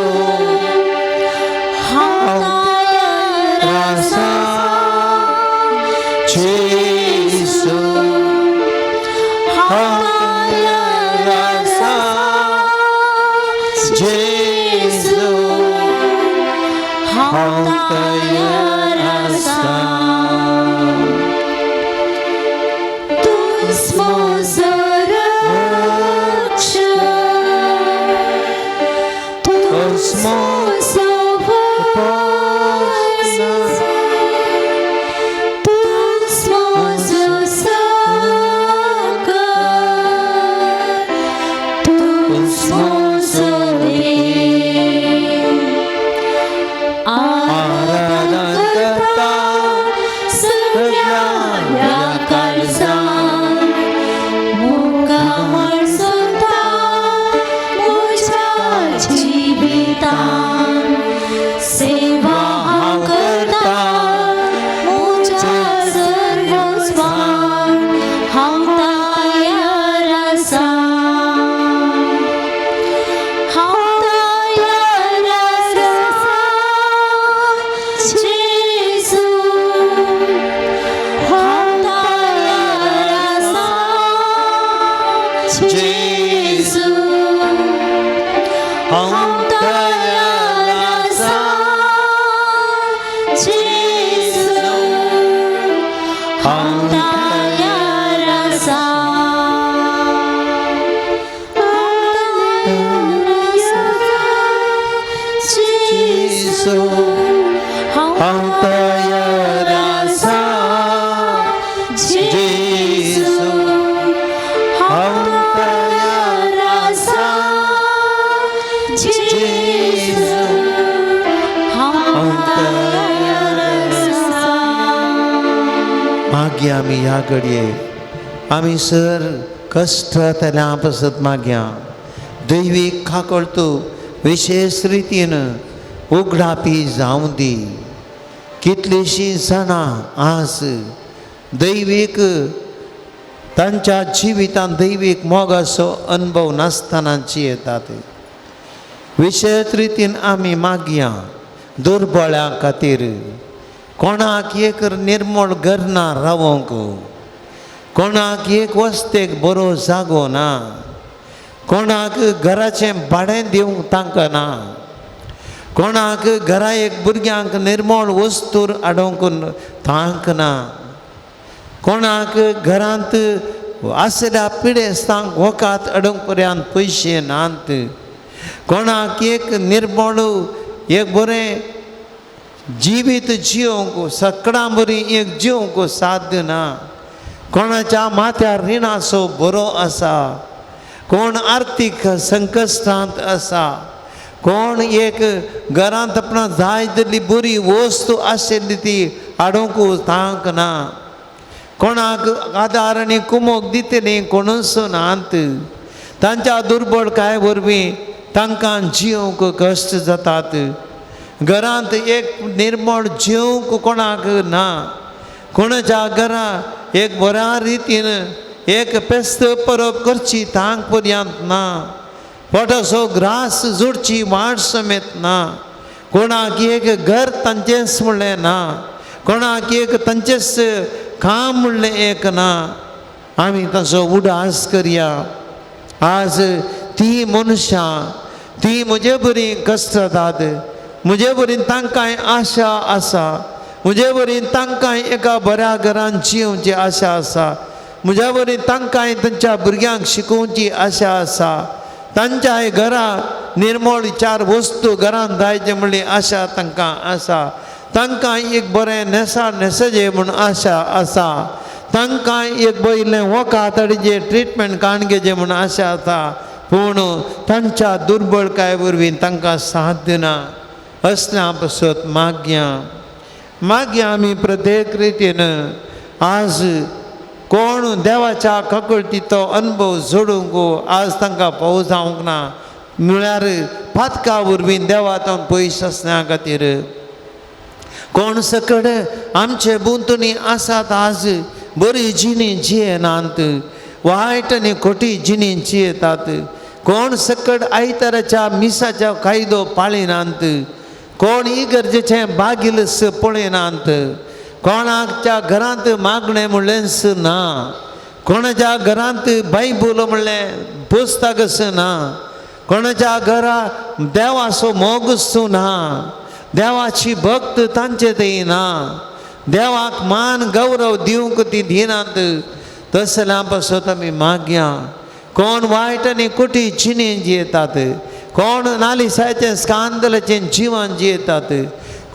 हांव तयार आसा जेजू, हांव तयार आसा जेजू, हांव तयार आसा. तूंच म्हजो रक्षक, तूंच म्हजो जेजू, हांव तयार आसा जेजू, हांव तयार आसा, जेजू, हांव तयार आसा जेजू, हांव तयार आसा जेजू, हांव तयार आसा. मागया आमी ह्या घडये आमी सर कश्ट जातल्या पासत मागया. दैवीक खाकळतो विशेष रितीन उगडापी जावं दी. कितलींशीं जाणां आज दैवीक तांच्या जिवितांत दैवीक मोगाचो अनुभव नासतना जियेतात. विशेष रितीन आमी मागया दुर्बळ्यां खातीर, कोणाक एक निर्मळ घर ना रावोंक, कोणाक एक वस्तेक बरो जागो ना, कोणाक घराचें भाडें दिवंक तांकां ना, कोणाक घरा एक भुरग्यांक निर्मळ वस्तूर हाडूंक तांक ना, कोणाक घरांत आसल्या पिडेस्तांक वखद हाडूंक पर्यंत पयशे नात, कोणाक एक निर्मळ एक बरें जिवीत जिवंक सगळ्यां बरी एक जिवंक साध्य ना, कोणाच्या माथ्यार रिणाचो बरो आसा, कोण आर्थीक संकश्टांत आसा, कोण एक घरांत आपणा जाय तितली बरी वस्तू आशिल्ली ती हाडूंक तांक ना, कोणाक आदार आनी कुमोक दितली कोणूच नात. तांच्या दुर्बळकाय वरवीं तांकां जिवंक कश्ट जातात. घरांत एक निर्मळ जिवंक कोणाक ना, कोणाच्या घरा एक बऱ्या रितीन एक पेस्त परब करची तांक पर्यंत ना, पोटाचो ग्रास जोडची वाट समेत ना, कोणाक एक घर तांचेंच म्हणलें ना, कोणाक एक तांचेंच काम म्हणलें एक ना. आमी ताचो उडास करया. आज ती मनशां ती म्हजे बरी कश्ट जातात, म्हजे बरी तांकांय आशा आसा, म्हजे बरी तांकांय एका बऱ्या घरान जिवची आशा आसा, म्हज्या बरी तांकांय तांच्या भुरग्यांक शिकोवची आशा आसा, तांच्याय घरा निर्मळ चार वस्तू घरान जायचे म्हणली आशा तांकां आसा, तांकां एक बरें न्हेसा न्हेसजे म्हूण आशा आसा, तांकां एक बयलें वखद हाडचें ट्रिटमेंट काडून घेवचें म्हूण आशा आसा. पूण तांच्या दुर्बळकाय वरवीं तांकां साथ दिना. असल्या पासत मागया मागया आमी प्रत्येक रितीन आज कोण देवाच्या काकुळटीचो अनुभव जोडूंक आज तांकां पावस जावंक ना, म्हळ्यार पातका वरवीं देवातून पयस आसण्या खातीर. कोण सकड आमचे भोंवतणी आसात आज बरी जिणी जियेनात, वायट आनी खोटी जिणी जियेतात. कोण सकड आयताराच्या मिसाच्या कायदो पाळिनात, कोण इगर्जेचें बागीलस पळयनात, कोणाच्या घरांत मागणें म्हणलेंच ना, कोणाच्या घरांत बायबल म्हणलें पुस्तकच ना, कोणाच्या घरा देवाचो मोगच ना, देवाची भक्त तांचे थंय ना, देवाक मान गौरव दिवंक ती दिनात. तसल्या पासत आमी मागया. कोण वायट आनी कुटी जिणे जियेतात, कोण नालिसाचें स्कांदलाचें जिवन जियेतात,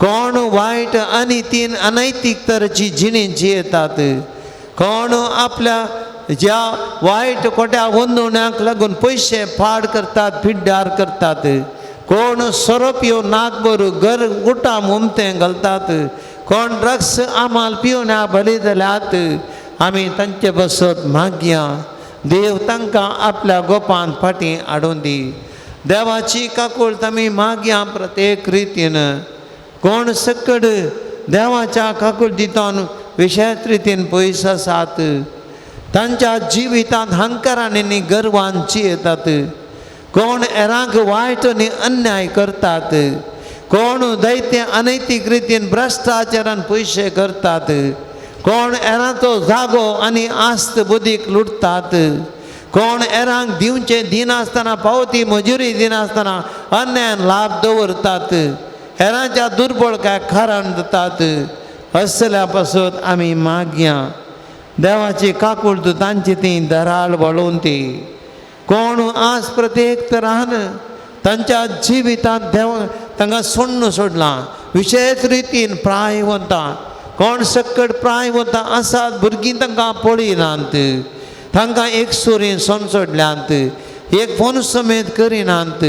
कोण वायट आनी तीन अनैतीक तरेची जिणे जियेतात, कोण आपल्या ज्या वायट खोट्या वंदोवण्याक लागून पयशे पाड करतात, पिड्ड्यार करतात, कोण सोरो पिवन नाकभर घर उटा उमतें घालतात, कोण ड्रग्स आमाल पिवन बली जाल्यात. आमी तांचे बसत मागया. देव तांकां आपल्या गोपान फाटीं हाडून दी. देवाची काकूळट आमी मागया प्रत्येक रितीन. कोण सकड देवाच्या काकुळटींतल्यान विशेश रितीन पयस आसात, तांच्या जिवितांत हंकारान आनी गर्वान जियेतात, कोण हेरांक वायट आनी अन्याय करतात, कोण दैत्य अनैतीक रितीन भ्रश्टाचारान पयशे करतात, कोण हेरांचो जागो आनी आस्त बुदीक लुटतात, कोण हेरांक दिवचें दिनासतना पावती मजुरी दिनासतना अन्यायान लाभ दवरतात, हेरांच्या दुर्बळकाय कारण दितात. असल्या पासत आमी मागया देवाची काकूळत तांची ती दराळ वळोवन ती. कोण आज प्रत्येक तरान तांच्या जिवितांत देव तांकां सोडून सोडलां, विशेश रितीन प्रायवंता कोण सकट प्रायवंता आसात, भुरगीं तांकां पळयनात, तांकां एक सुरीन सोन सोडल्यांत, एक फोन समेत करिनात,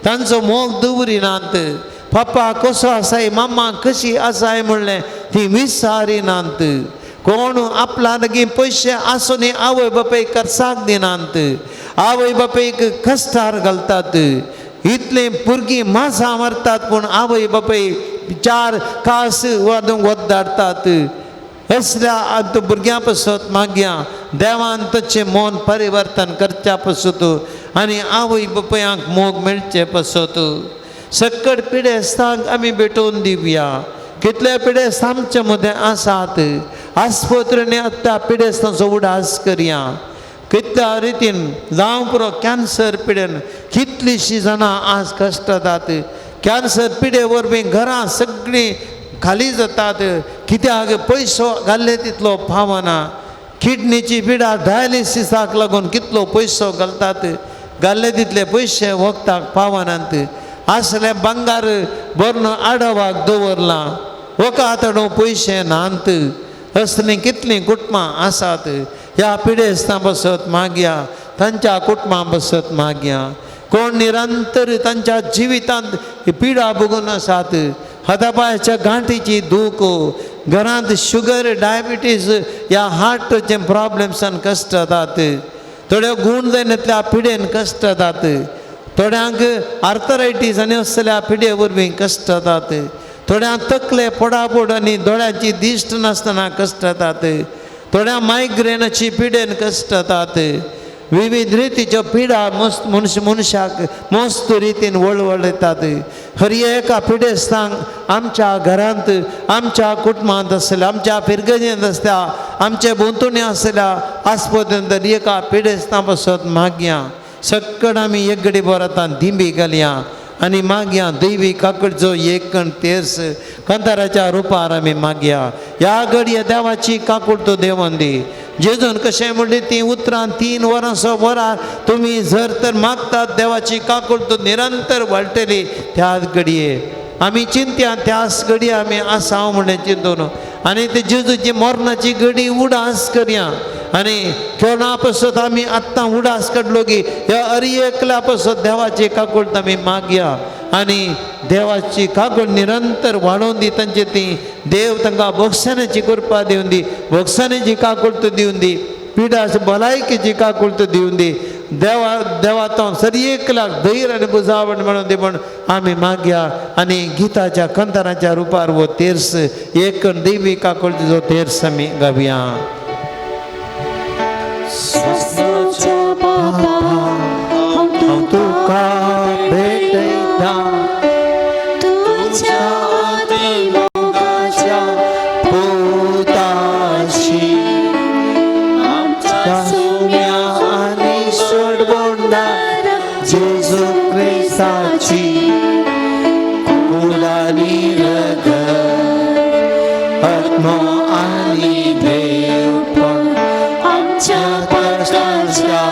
तांचो मोग दवरिनात, पप्पा कसो आसाय मामा कशी आसाय म्हणलें ती विसारिनात. कोण आपल्या लागीं पयशे आसूनय आवय बापायक खर्चाक दिनात, आवय बापायक कश्टार घालतात. इतलीं भुरगीं मासां मारतात पूण आवय बापाय चार कास वादूंक वत धाडटात. असल्या आतां भुरग्यां पासत मागया देवान ताचें मन परिवर्तन करच्या पासत आनी आवय बापायांक मोग मेळचे पासत. सकट पिडेस्तांक आमी भेटोवन दिवया. कितले पिडेस्त आमचे मदें आसात, आस्पत्रेनी आतां पिडेस्तांचो उडास करया. कितल्या रितीन जावं पुरो कॅन्सर पिडेन कितलींशीं जाणां आज कश्टतात. कॅन्सर पिडे वरवीं घरां सगळीं खाली जातात, कित्याक पयसो घाल्ले तितलो पावना. किडनीची पिडा डायलिसिसाक लागून कितलो पयसो घालतात, घाल्ले तितले पयशे वखदाक पावनात. असलें भांगार भरून आडवाक दवरलां, वखदाडो पयशे नात. असलीं कितलीं कुटुंबां आसात. ह्या पिडेस्तां पासत मागया, तांच्या कुटुंबां पासत मागया. कोण निरंतर तांच्या जिवितांत पिडा भोगून आसात, हातापांयच्या गांठीची दूख, घरांत शुगर डायबिटीज ह्या हार्टाचे प्रॉब्लम्सान कश्ट जातात, थोड्यो गूण जायनातल्या पिडेन कश्ट जातात, थोड्यांक आर्थरायटीस आनी असल्या पिडे वरवीं कश्ट जातात, थोड्यांक तकले फोडाफोड आनी दोळ्याची दिश्ट नासतना कश्ट जातात, थोड्या मायग्रेनाची पिडेन कश्ट जातात. विविध रितीच्यो पिडा मस्त मनश मनशाक मस्त रितीन वळवळटात. हर एका पिडेस्तांक आमच्या घरांत आमच्या कुटुंबांत आसल्या, आमच्या फिरगजेंत आसल्या, आमचे भोंवतणी आसल्या आस्पत्रेंत एका पिडेस्तां पासत मागया. सकड आमी एक घडी बरातान दिंबी घालया आनी मागया दैवी काकडचो एक कण तेर्स कंताराच्या रुपार आमी मागया. ह्या घडये देवाची काकूळ तो देवन दी. जेजून कशें म्हणलें तीं उतरां 3 वरां 6 वरां तुमी जर तर मागतात देवाची काकूळ तो निरंतर वाडटली. त्याच घडये आमी चिंतया, त्याच घडये आमी आसा म्हणलें चिंतून आनी ते जेजूची मरणाची घडी उडास करया. आनी कोणा पासत आमी आत्तां उडास काडलो की ह्या अरी एकल्या पासत देवाची काकूळ आमी मागया आनी देवाची काकूळ निरंतर वाडोवन दी. तांचे ती देव तांकां भोगसाण्याची कृपा दिवन दी, भोगसाण्याची काकूळ दिवन दी, पिडा भलायकेची काकूळ दिवन दी. देवा देवा तो सरी एकल्याक धैर्य आनी बुजावण म्हणून दी म्हण आमी मागया. आनी गिताच्या कंताराच्या रुपार वो तेर्स एक देवी काकुळतीचो तेर्स आमी गावया. हांव तुका भेटयता तुज्या मोगाच्या पुताशी, आमच्या सुम्या आनी सोडवणारा जेजू क्रिस्ताची कुलानी रगत आत्मो आनी देवपण आमच्या पातकांच्या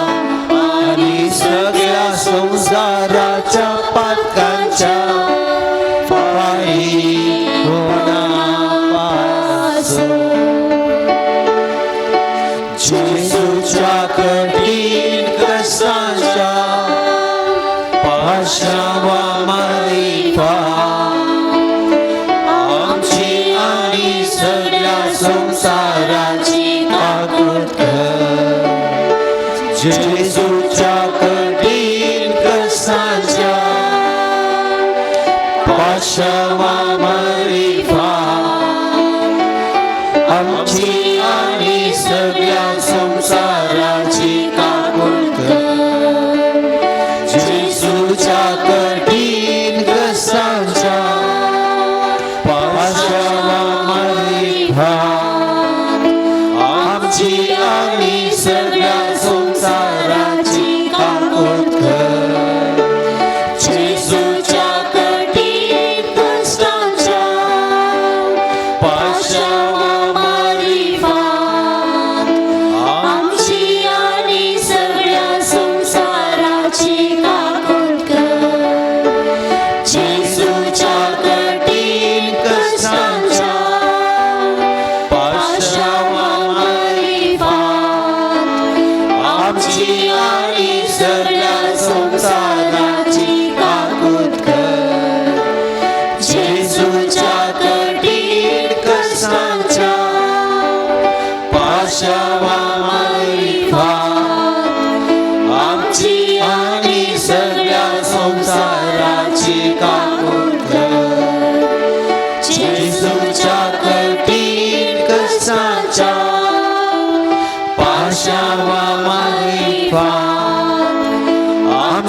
आनी सगळ्या संवसाराच्या पातकांच्या पायी गुणापासून. जेजूच्या कठीण कष्टांच्या पाशावा मारिफा आमची आनी सगळ्या संवसाराची काकूट कर. जेजूच्या कठीण कष्टांच्या पाशावा मारिफा आमची आनी सगळ्या संवसाराची काकूट कर. जेजूच्या कठीण कष्टांच्या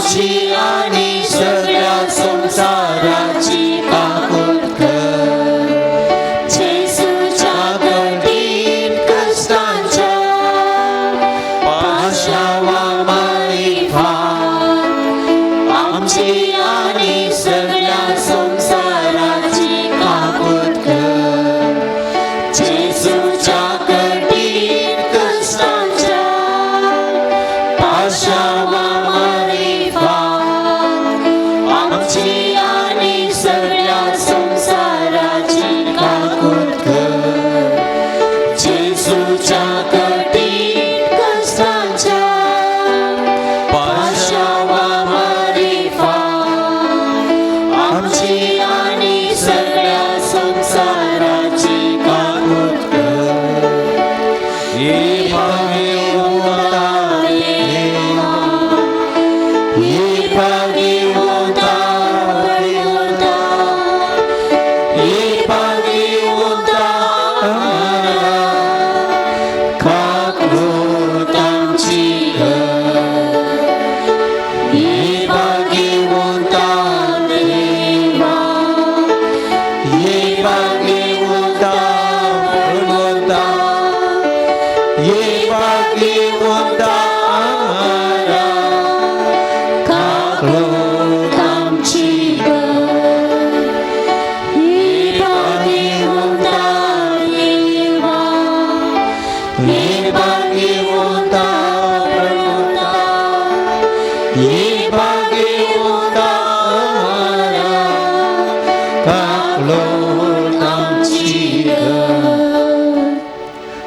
आमची आनी सगळ्या संवसाराची काकूट कर. जेजूच्या कठीण कश्टांच्या पाशावा मारिफात आमची आनी सगळ्या संवसाराची काकूट कर. जेजूच्या कठीण कश्टांच्या पाशावा मारिफात आमची आनी सगळ्या संवसाराची काकूट कर. जेजूच्या कठीण कश्टांच्या पाशावा मारिफात आमची आनी सगळ्या संवसाराची काकूट कर. भागेवंता देवा, भागेवंता बळवंता, भागेवंता आमरा, काकूट आमची कर. भागेवंता देवा, भागेवंता बळवंता, भागेवंता आमरा, काकूट आमची कर. भागेवंता देवा, भागेवंता बळवंता, भागेवंता आमरा, काकूट आमची कर.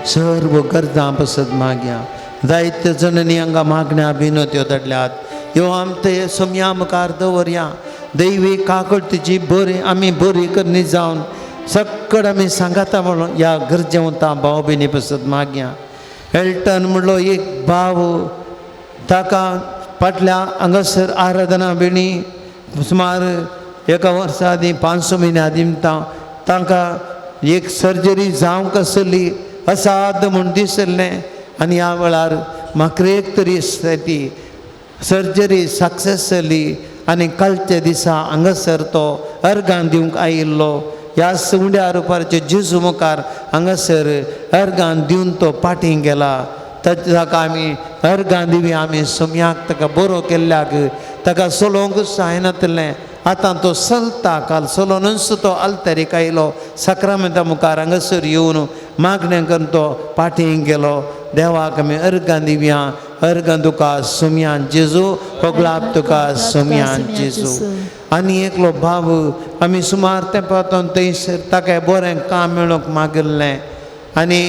सर्व गरजां पसत मागया. जायते जननी हांगा मागण्या विनोत्यो धाडल्यात. ह्यो आमचे सोमया मुखार दवरया. दैवी काकळतीची बरी आमी बरी करणी जावन सक्कड आमी सांगाता म्हणून ह्या गरजेवंता भाव भयणी पसत मागया. एल्टन म्हणलो एक भाव, ताका फाटल्या हांगासर आराधना बिणी सुमार एका वर्सा आदीं 5-6 म्हयन्या आदीं तांकां एक सर्जरी जावंक आसली असाद म्हूण दिसलें आनी ह्या वेळार म्हाका एक तरी ती सर्जरी सक्सेस जाली आनी कालच्या दिसा हांगासर तो अर्गां दिवंक आयिल्लो. ह्या सुंड्या रुपारच्या जेजू मुखार हांगासर अर्गां दिवन तो पाटीं गेला. ताका आमी अर्गां दिवी आमी सोमयाक ताका बरो केल्ल्याक ताका चलोवंक जायनातलें. आतां तो चलता, काल चलोनूच तो आल्तरीक आयलो. साक्रामेंता मुखार हांगासर येवन मागणें करून तो पाटीं गेलो. देवाक आमी अर्गां दिवया. अर्गां तुका सोमयान जेजू, होगलाप तुका सोमयान जेजू. आनी एकलो भाव आमी सुमार तेंपातून थंयसर ताका बरें काम मेळोवंक मागिल्लें आनी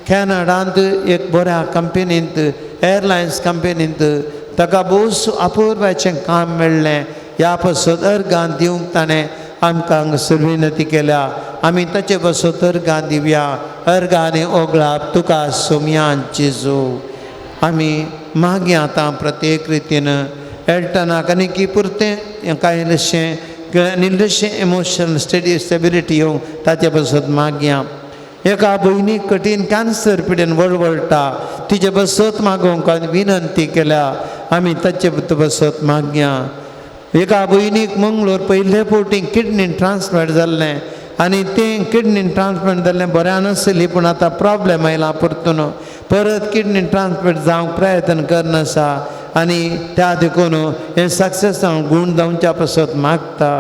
कॅनडांत एक बऱ्या कंपनींत, एरलायन्स कंपनींत ताका भोव अपुरबायचें काम मेळ्ळें. ह्या पासत अर्गां दिवंक ताणें आमकां हांगासर विनंती केल्या. आमी ताचे पासत अर्गां दिवया. अर्गां आनी ओगळाप तुका सोमयान जेजू. आमी मागीर आतां प्रत्येक रितीन एल्टनाक आनी की पुरतें कांय इल्लेशें आनी इल्लेशें इमोशनल स्टेडी स्टेबिलिटी येवंक ताचे पासत मागया. एका भयणीक कठीण कॅन्सर पिडेन वळवळटा, तिचे बसत मागोवंक विनंती केल्या. आमी ताचे बसत मागया. एका भयणीक मंगळूर पयले फावटी किडनी ट्रान्सप्लांट जाल्लें आनी तें किडनी ट्रान्सप्लांट जाल्लें बरें नासली, पूण आतां प्रॉब्लेम आयला परतून परत किडनी ट्रान्सप्लांट जावंक प्रयत्न करनासा आनी त्या देखून हें सक्सेस जावंक गूण जावच्या पासत मागता.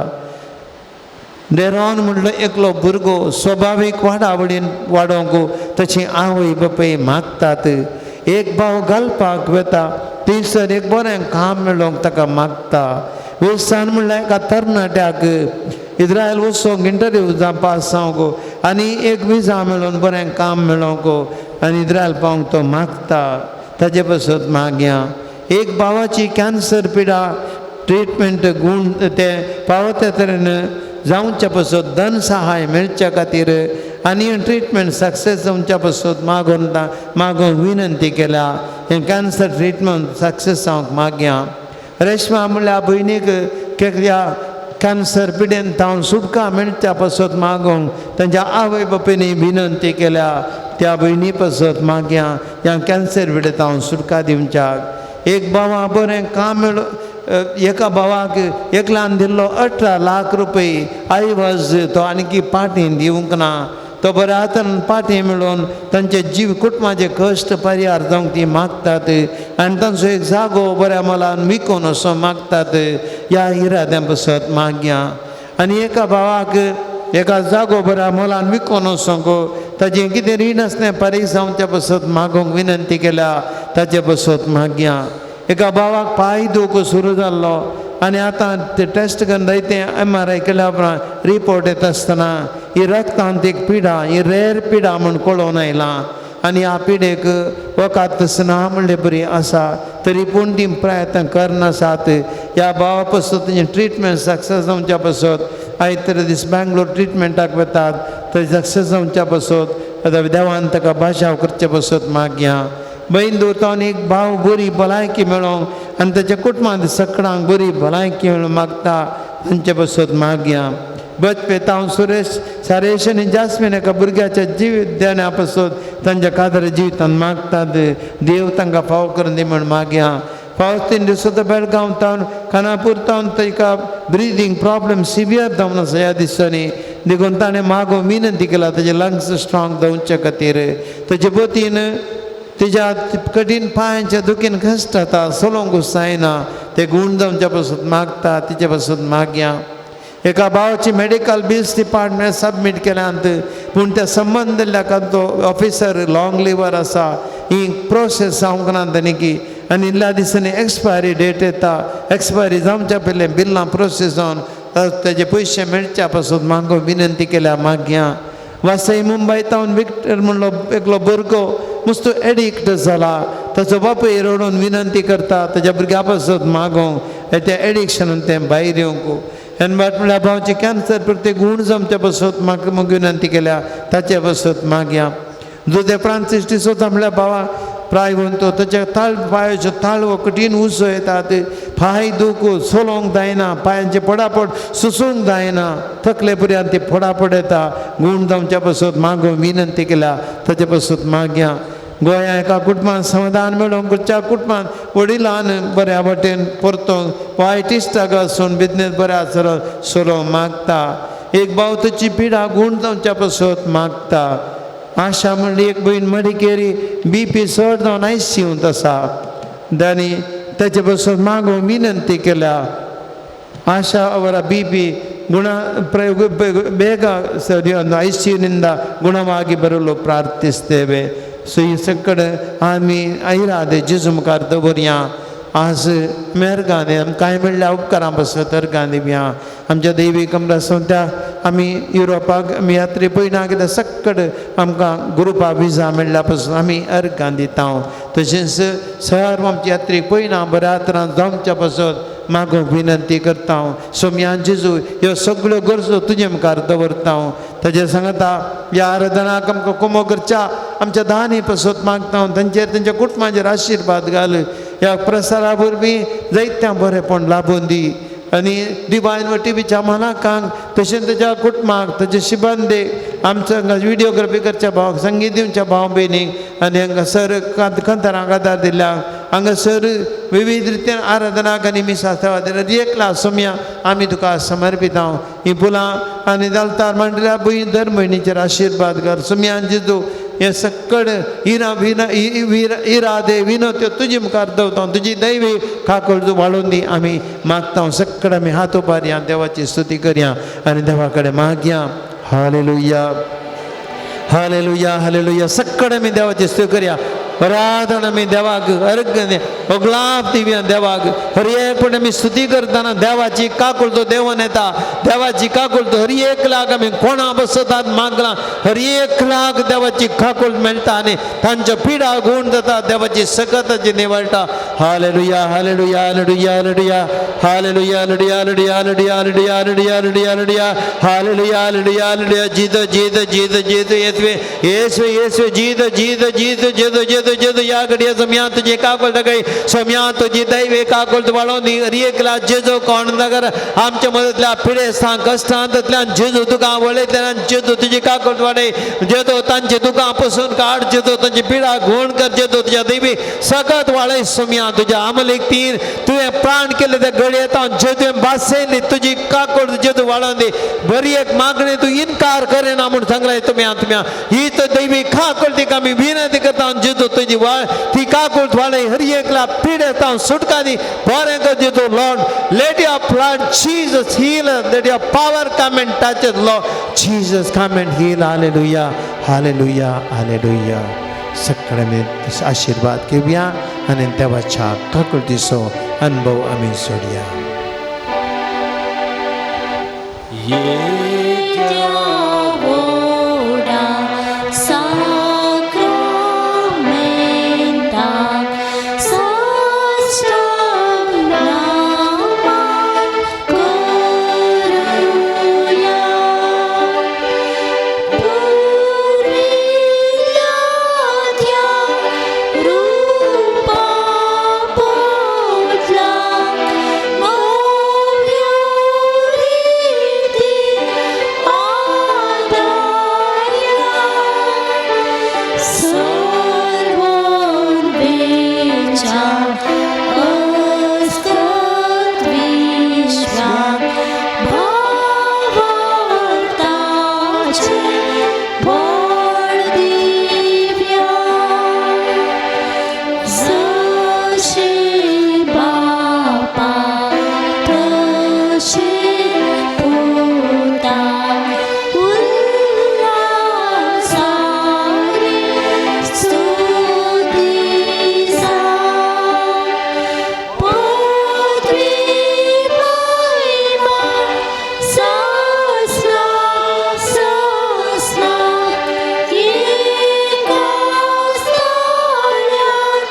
डेरॉन म्हणलो एकलो भुरगो स्वभावीक वाडावडीन वाडोवंक तशी आवय बापूय मागतात. एक भाव घालपाक वता, थंयसर एक बरें काम मेळोवंक ताका मागता. वेसान म्हणल्यार एका तरणाट्याक इज्रायल वचोंक इंटरव्यू जावं पास जावंक आनी एक विजा मेळोवन बरें काम मेळोवंक आनी इज्रायल पावंक तो मागता. ताजे पासत मागया. एक भावाची कॅन्सर पिडा ट्रिटमेंट गूण ते फावो त्या तरेन जावच्या पासत धन सहाय मेळच्या खातीर आनी ट्रिटमेंट सक्सेस जावच्या पासत मागून मागून विनंती केल्या. हें कॅन्सर ट्रिटमेंट सक्सेस जावंक मागया. रेश्मा म्हणल्यार भयणीक ह्या कॅन्सर पिडेन तावन सुटका मेळच्या पासत मागूंक तांच्या आवय बापायनी विनंती केल्या. त्या भयणी पासत मागया ह्या कॅन्सर पिडेन तावन सुटका दिवच्याक. एक बाबा बरें काम मेळ एका भावाक एकल्यान दिल्लो 18 लाख रुपये आयवज तो आणखी पाटी दिवंक ना. तो बऱ्या हातान पाटी मेळोवन तांचे जीव कुटुंबाचे कश्ट परिहार जावंक ती मागतात आनी तांचो एक जागो बऱ्या मोलान विकून असो मागतात. ह्या इराद्या पासत मागया. आनी एका भावाक एका जागो बऱ्या मोलान विकून वचोंक ताजें कितें रीण आसलें फारीक जावच्या पासत मागूंक विनंती केल्या ताचे पासत मागया. एका भावाक पांय दुखो सुरू जाल्लो आनी आतां ते टेस्ट करून जायते MRI केल्या उपरांत रिपोर्ट येता आसतना ही रक्तांत एक पिडा, ही रेर पिडा म्हूण कळोवन आयलां आनी ह्या पिडेक वखद तशें ना म्हणले बरी आसा तरी पूण ती प्रयत्न करनासात. ह्या भावा पासत तेजें ट्रिटमेंट सक्सेस जावच्या पासत आयज तर दीस बेंगलोर ट्रिटमेंटाक वतात थंय सक्सेस जावच्या पासत आतां देवान ताका भाशाव करचे पासत मागया. बैंदूर तावन एक भाव बरी भलायकी मेळोंक आनी ताच्या कुटुंबांत सगळ्यांक बरी भलायकी मेळोवंक मागता तांचे पासत मागया. बचपे तावन सुरेश सारेश आनी जास्मीन एका भुरग्याच्या जीव देण्या पासत तांच्या कादर जिवितान मागतात. देव तांकां फाव करून दी म्हूण मागया. फावस्तीन दिसता बेळगांव तावन खानापूर तावन ताका ब्रिदींग प्रॉब्लम सिवियर जावन आसा ह्या दिसांनी देखून ताणें मागो विनंती केला ताजे लंग्स स्ट्रांग जावचे खातीर. ताजे वतीन तेज्या कठीण पांयांच्या दुखीन कश्ट जाता चलोवंक जायना ते गूण जावच्या पासत मागता तिचे पासत मागया. एका भावाची मेडिकल बिल्स डिपार्टमेंट सबमीट केल्यांत पूण त्या संबंदिल्ल्या तो ऑफिसर लाँग लिवर आसा ही प्रोसेस जावंक ना ताणें आनी इल्ल्या दिसांनी एक्सपायरी डेट येता. एक्सपायरी जावच्या पयलीं बिल्लां प्रोसेस जावन ताजे पयशे मेळच्या पासून मागो विनंती केल्या मागया. वासई मुंबय तावन विक्टर म्हणलो एकलो भुरगो मस्तो एडिक्ट जाला ताचो बापूय रडून विनंती करता ताज्या भुरग्या पासत मागोंक त्या एडिक्शनान तें भायर येवंक. आनी बाट म्हणल्यार भावचे कॅन्सर प्रत्येक गूण जमच्या पासत म्हाका विनंती केल्या ताचे पासत मागया. जुजे फ्रांसीस डिसोजा म्हणल्यार भावा प्राय तो ताच्या ताळ पांयाच्यो ताळवो कठीण उसो येतात पांय दुखू चलोवंक जायना पांयांचे पडापड सुसूंक जायना थकले पर्यंत ते फोडाफोड येता गूण जावच्या पासत मागो विनंती केल्या ताचे पासत मागया. गोंया एका कुटुंबान समाधान मेळोवंक घरच्या कुटुंबान वडिलान बऱ्या वाटेन परतोंक वायट इश्टाक आसून बिजनेस बऱ्या चलोवंक मागता. एक भाव ताची पिडा गूण जावच्या पासत मागता. आशा म्हणली एक भयण मडिकेरी BP चड जावन ICUंत आसा आनी ताचे पासून मागो विनंती केल्या. ಆಶಾ ಅವರ BP ಗುಣ ಪ್ರಯೋಗ ಬೇಗ ಸರಿ ICUನಿಂದ ಗುಣವಾಗಿ ಬರಲು ಪ್ರಾರ್ಥಿಸ್ತೇವೆ. ಸೊ ಈ ಸಕ್ಕಡೆ आमी ಐರಾದೆ जेजू मुखार दवरया. आज मेहरगांधी आमकां कांय म्हणल्यार उपकारां पासत अर्गां दिवया. आमच्या देवी कमरा सद्या आमी युरोपाक आमी यात्रे पयना कित्याक सक्कड आमकां ग्रुपा विजा मेळ्ळ्या पासून आमी अर्गां दिता. तशेंच सर्व आमची यात्रेक पयना बऱ्या तरान जावच्या पासत मागूंक विनंती करता. सोमयान जेजू ह्यो सगळ्यो गरजो तुजे मुखार दवरता. ताजे सांगता ह्या आराधनाक आमकां कुमो करच्या आमच्या दानी पासत मागता तांचेर तांच्या कुटुंबाचेर आशिर्वाद घाल. ह्या प्रसारा वरवीं जायत्या बरेंपण लाबून दी आनी डिवायन टीव्हीच्या मालकांक तशेंच ताच्या कुटुंबाक ताचे शिबंदे आमच्या हांगा विडियोग्राफी करच्या भावाक संगीत दिवच्या भाव भयणीक आनी हांगासर कंतरांक आदार दिल्या हांगासर विविध रितीन आराधनाक आनी मिसा सेवा दिल्या. एकला सोमया आमी तुका समर्पिता. ही फुलां आनी दालतार मांडल्या भयण दर भयणीचेर आशिर्वाद कर. सोमयान जेजू हे सक्कड इरा विना इरादे विनोत्यो तुजे मुखार दवरता. तुजी दैवी काकळ वाडोवन दी आमी मागता. सक्कड आमी हात उबारया देवाची स्तुती करया आनी देवा कडेन मागया. Hallelujah hallelujah hallelujah. सक्कड आमी देवाची स्तुती करया. आराधना आमी देवाक अर्घ ओगलाप दिवया देवाक. हर एक पण आमी स्तुती करतना देवाची काकूळ तो देवन येता. देवाची काकूळ तो हर एक लाख आमी कोणा बसतात मागला हर एक लाख देवाची काकूळ मेळटा आनी तांच्यो पिडा गूण जाता देवाची सकताची निवळटा. Hallelujah hallelujah hallelujah hallelujah Hallelujah hallelujah hallelujah hallelujah hallelujah hallelujah hallelujah hallelujah hallelujah hallelujah Jesus Jesus Jesus Jesus येसवे येसवे येसवे Jesus Jesus Jesus जेजू जेजू जेजू या घडये सोम्या तुझे काकुळट गई सोम्या तुझी दैवे काकुळट वाळोवन हर जेजू कोण नगर आमच्या मदतल्या पिडेस्तां कश्टांतल्यान जेजू तुका वळयतल्यान जेजू तुजी काकुळट वाडय जेजू तांचे दुकां पसून काड जेजू तांची पिडा गुण कर जेजू तुज्या दैवी सगत वाळय सोम्या तुज्या आमलीक तीर तुवें प्राण केले त्या घडयेता जेजू भासेली तुजी काकुळट जेजू वाळोवन दी बरी एक मागणी तूं इनकार करिना म्हूण सांगलाय तुमी तुमी ही तर दैवी काकुळटीक आमी विनंती करता जेजू तुजी वाळ ती काकुळट वाळय हर एकला पिडेस्तां सुटका दी बरें कर जेजू. Lord, let your blood, Jesus, heal us. Let your power come and touch us, Lord Jesus. Come and heal. Hallelujah, hallelujah, hallelujah. सगळ्यांनी आशीर्वाद घेवया आनी देवाच्या काकुळटीचो अनुभव आमी सोडया. येद्या व्हडा साक्रामेंताक साश्टांग नमन करुया. पुर्विल्ल्या त्या रुपा पोतला नव्या रिती आदाया सर्वोन्वेच्या अस्कत विश्वाक भावार्थाचें बळ दिव्या. जशें बापा तशें पुता उल्हासारी स्तुती जावं. पदवी महिमा सासणा सासणा एका स्थानार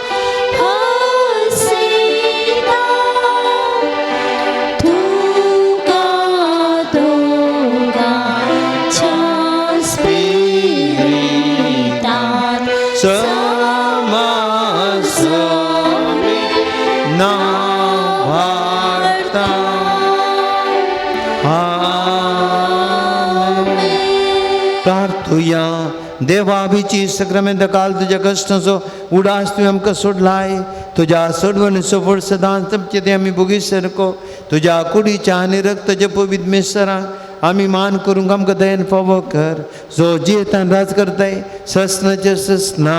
हसिता. तुका दोगांच्या स्पिरितान समासमी नावार्ता. आमेन. प्रार्थुया. देवाभिची सक्रामेंत काल तुज्या कश्टाचो उडास तुवें आमकां सोडलाय. तुज्या सोडवणीचो फळ सदांच तुमचे ते आमी भोगी सारको तुज्या कुडीच्या आनी रक्ताच्या पवित्र मिसराक आमी मान करूंक आमकां दयेन फावो कर, जो जियेतान राज करताय ससनाचे ससना.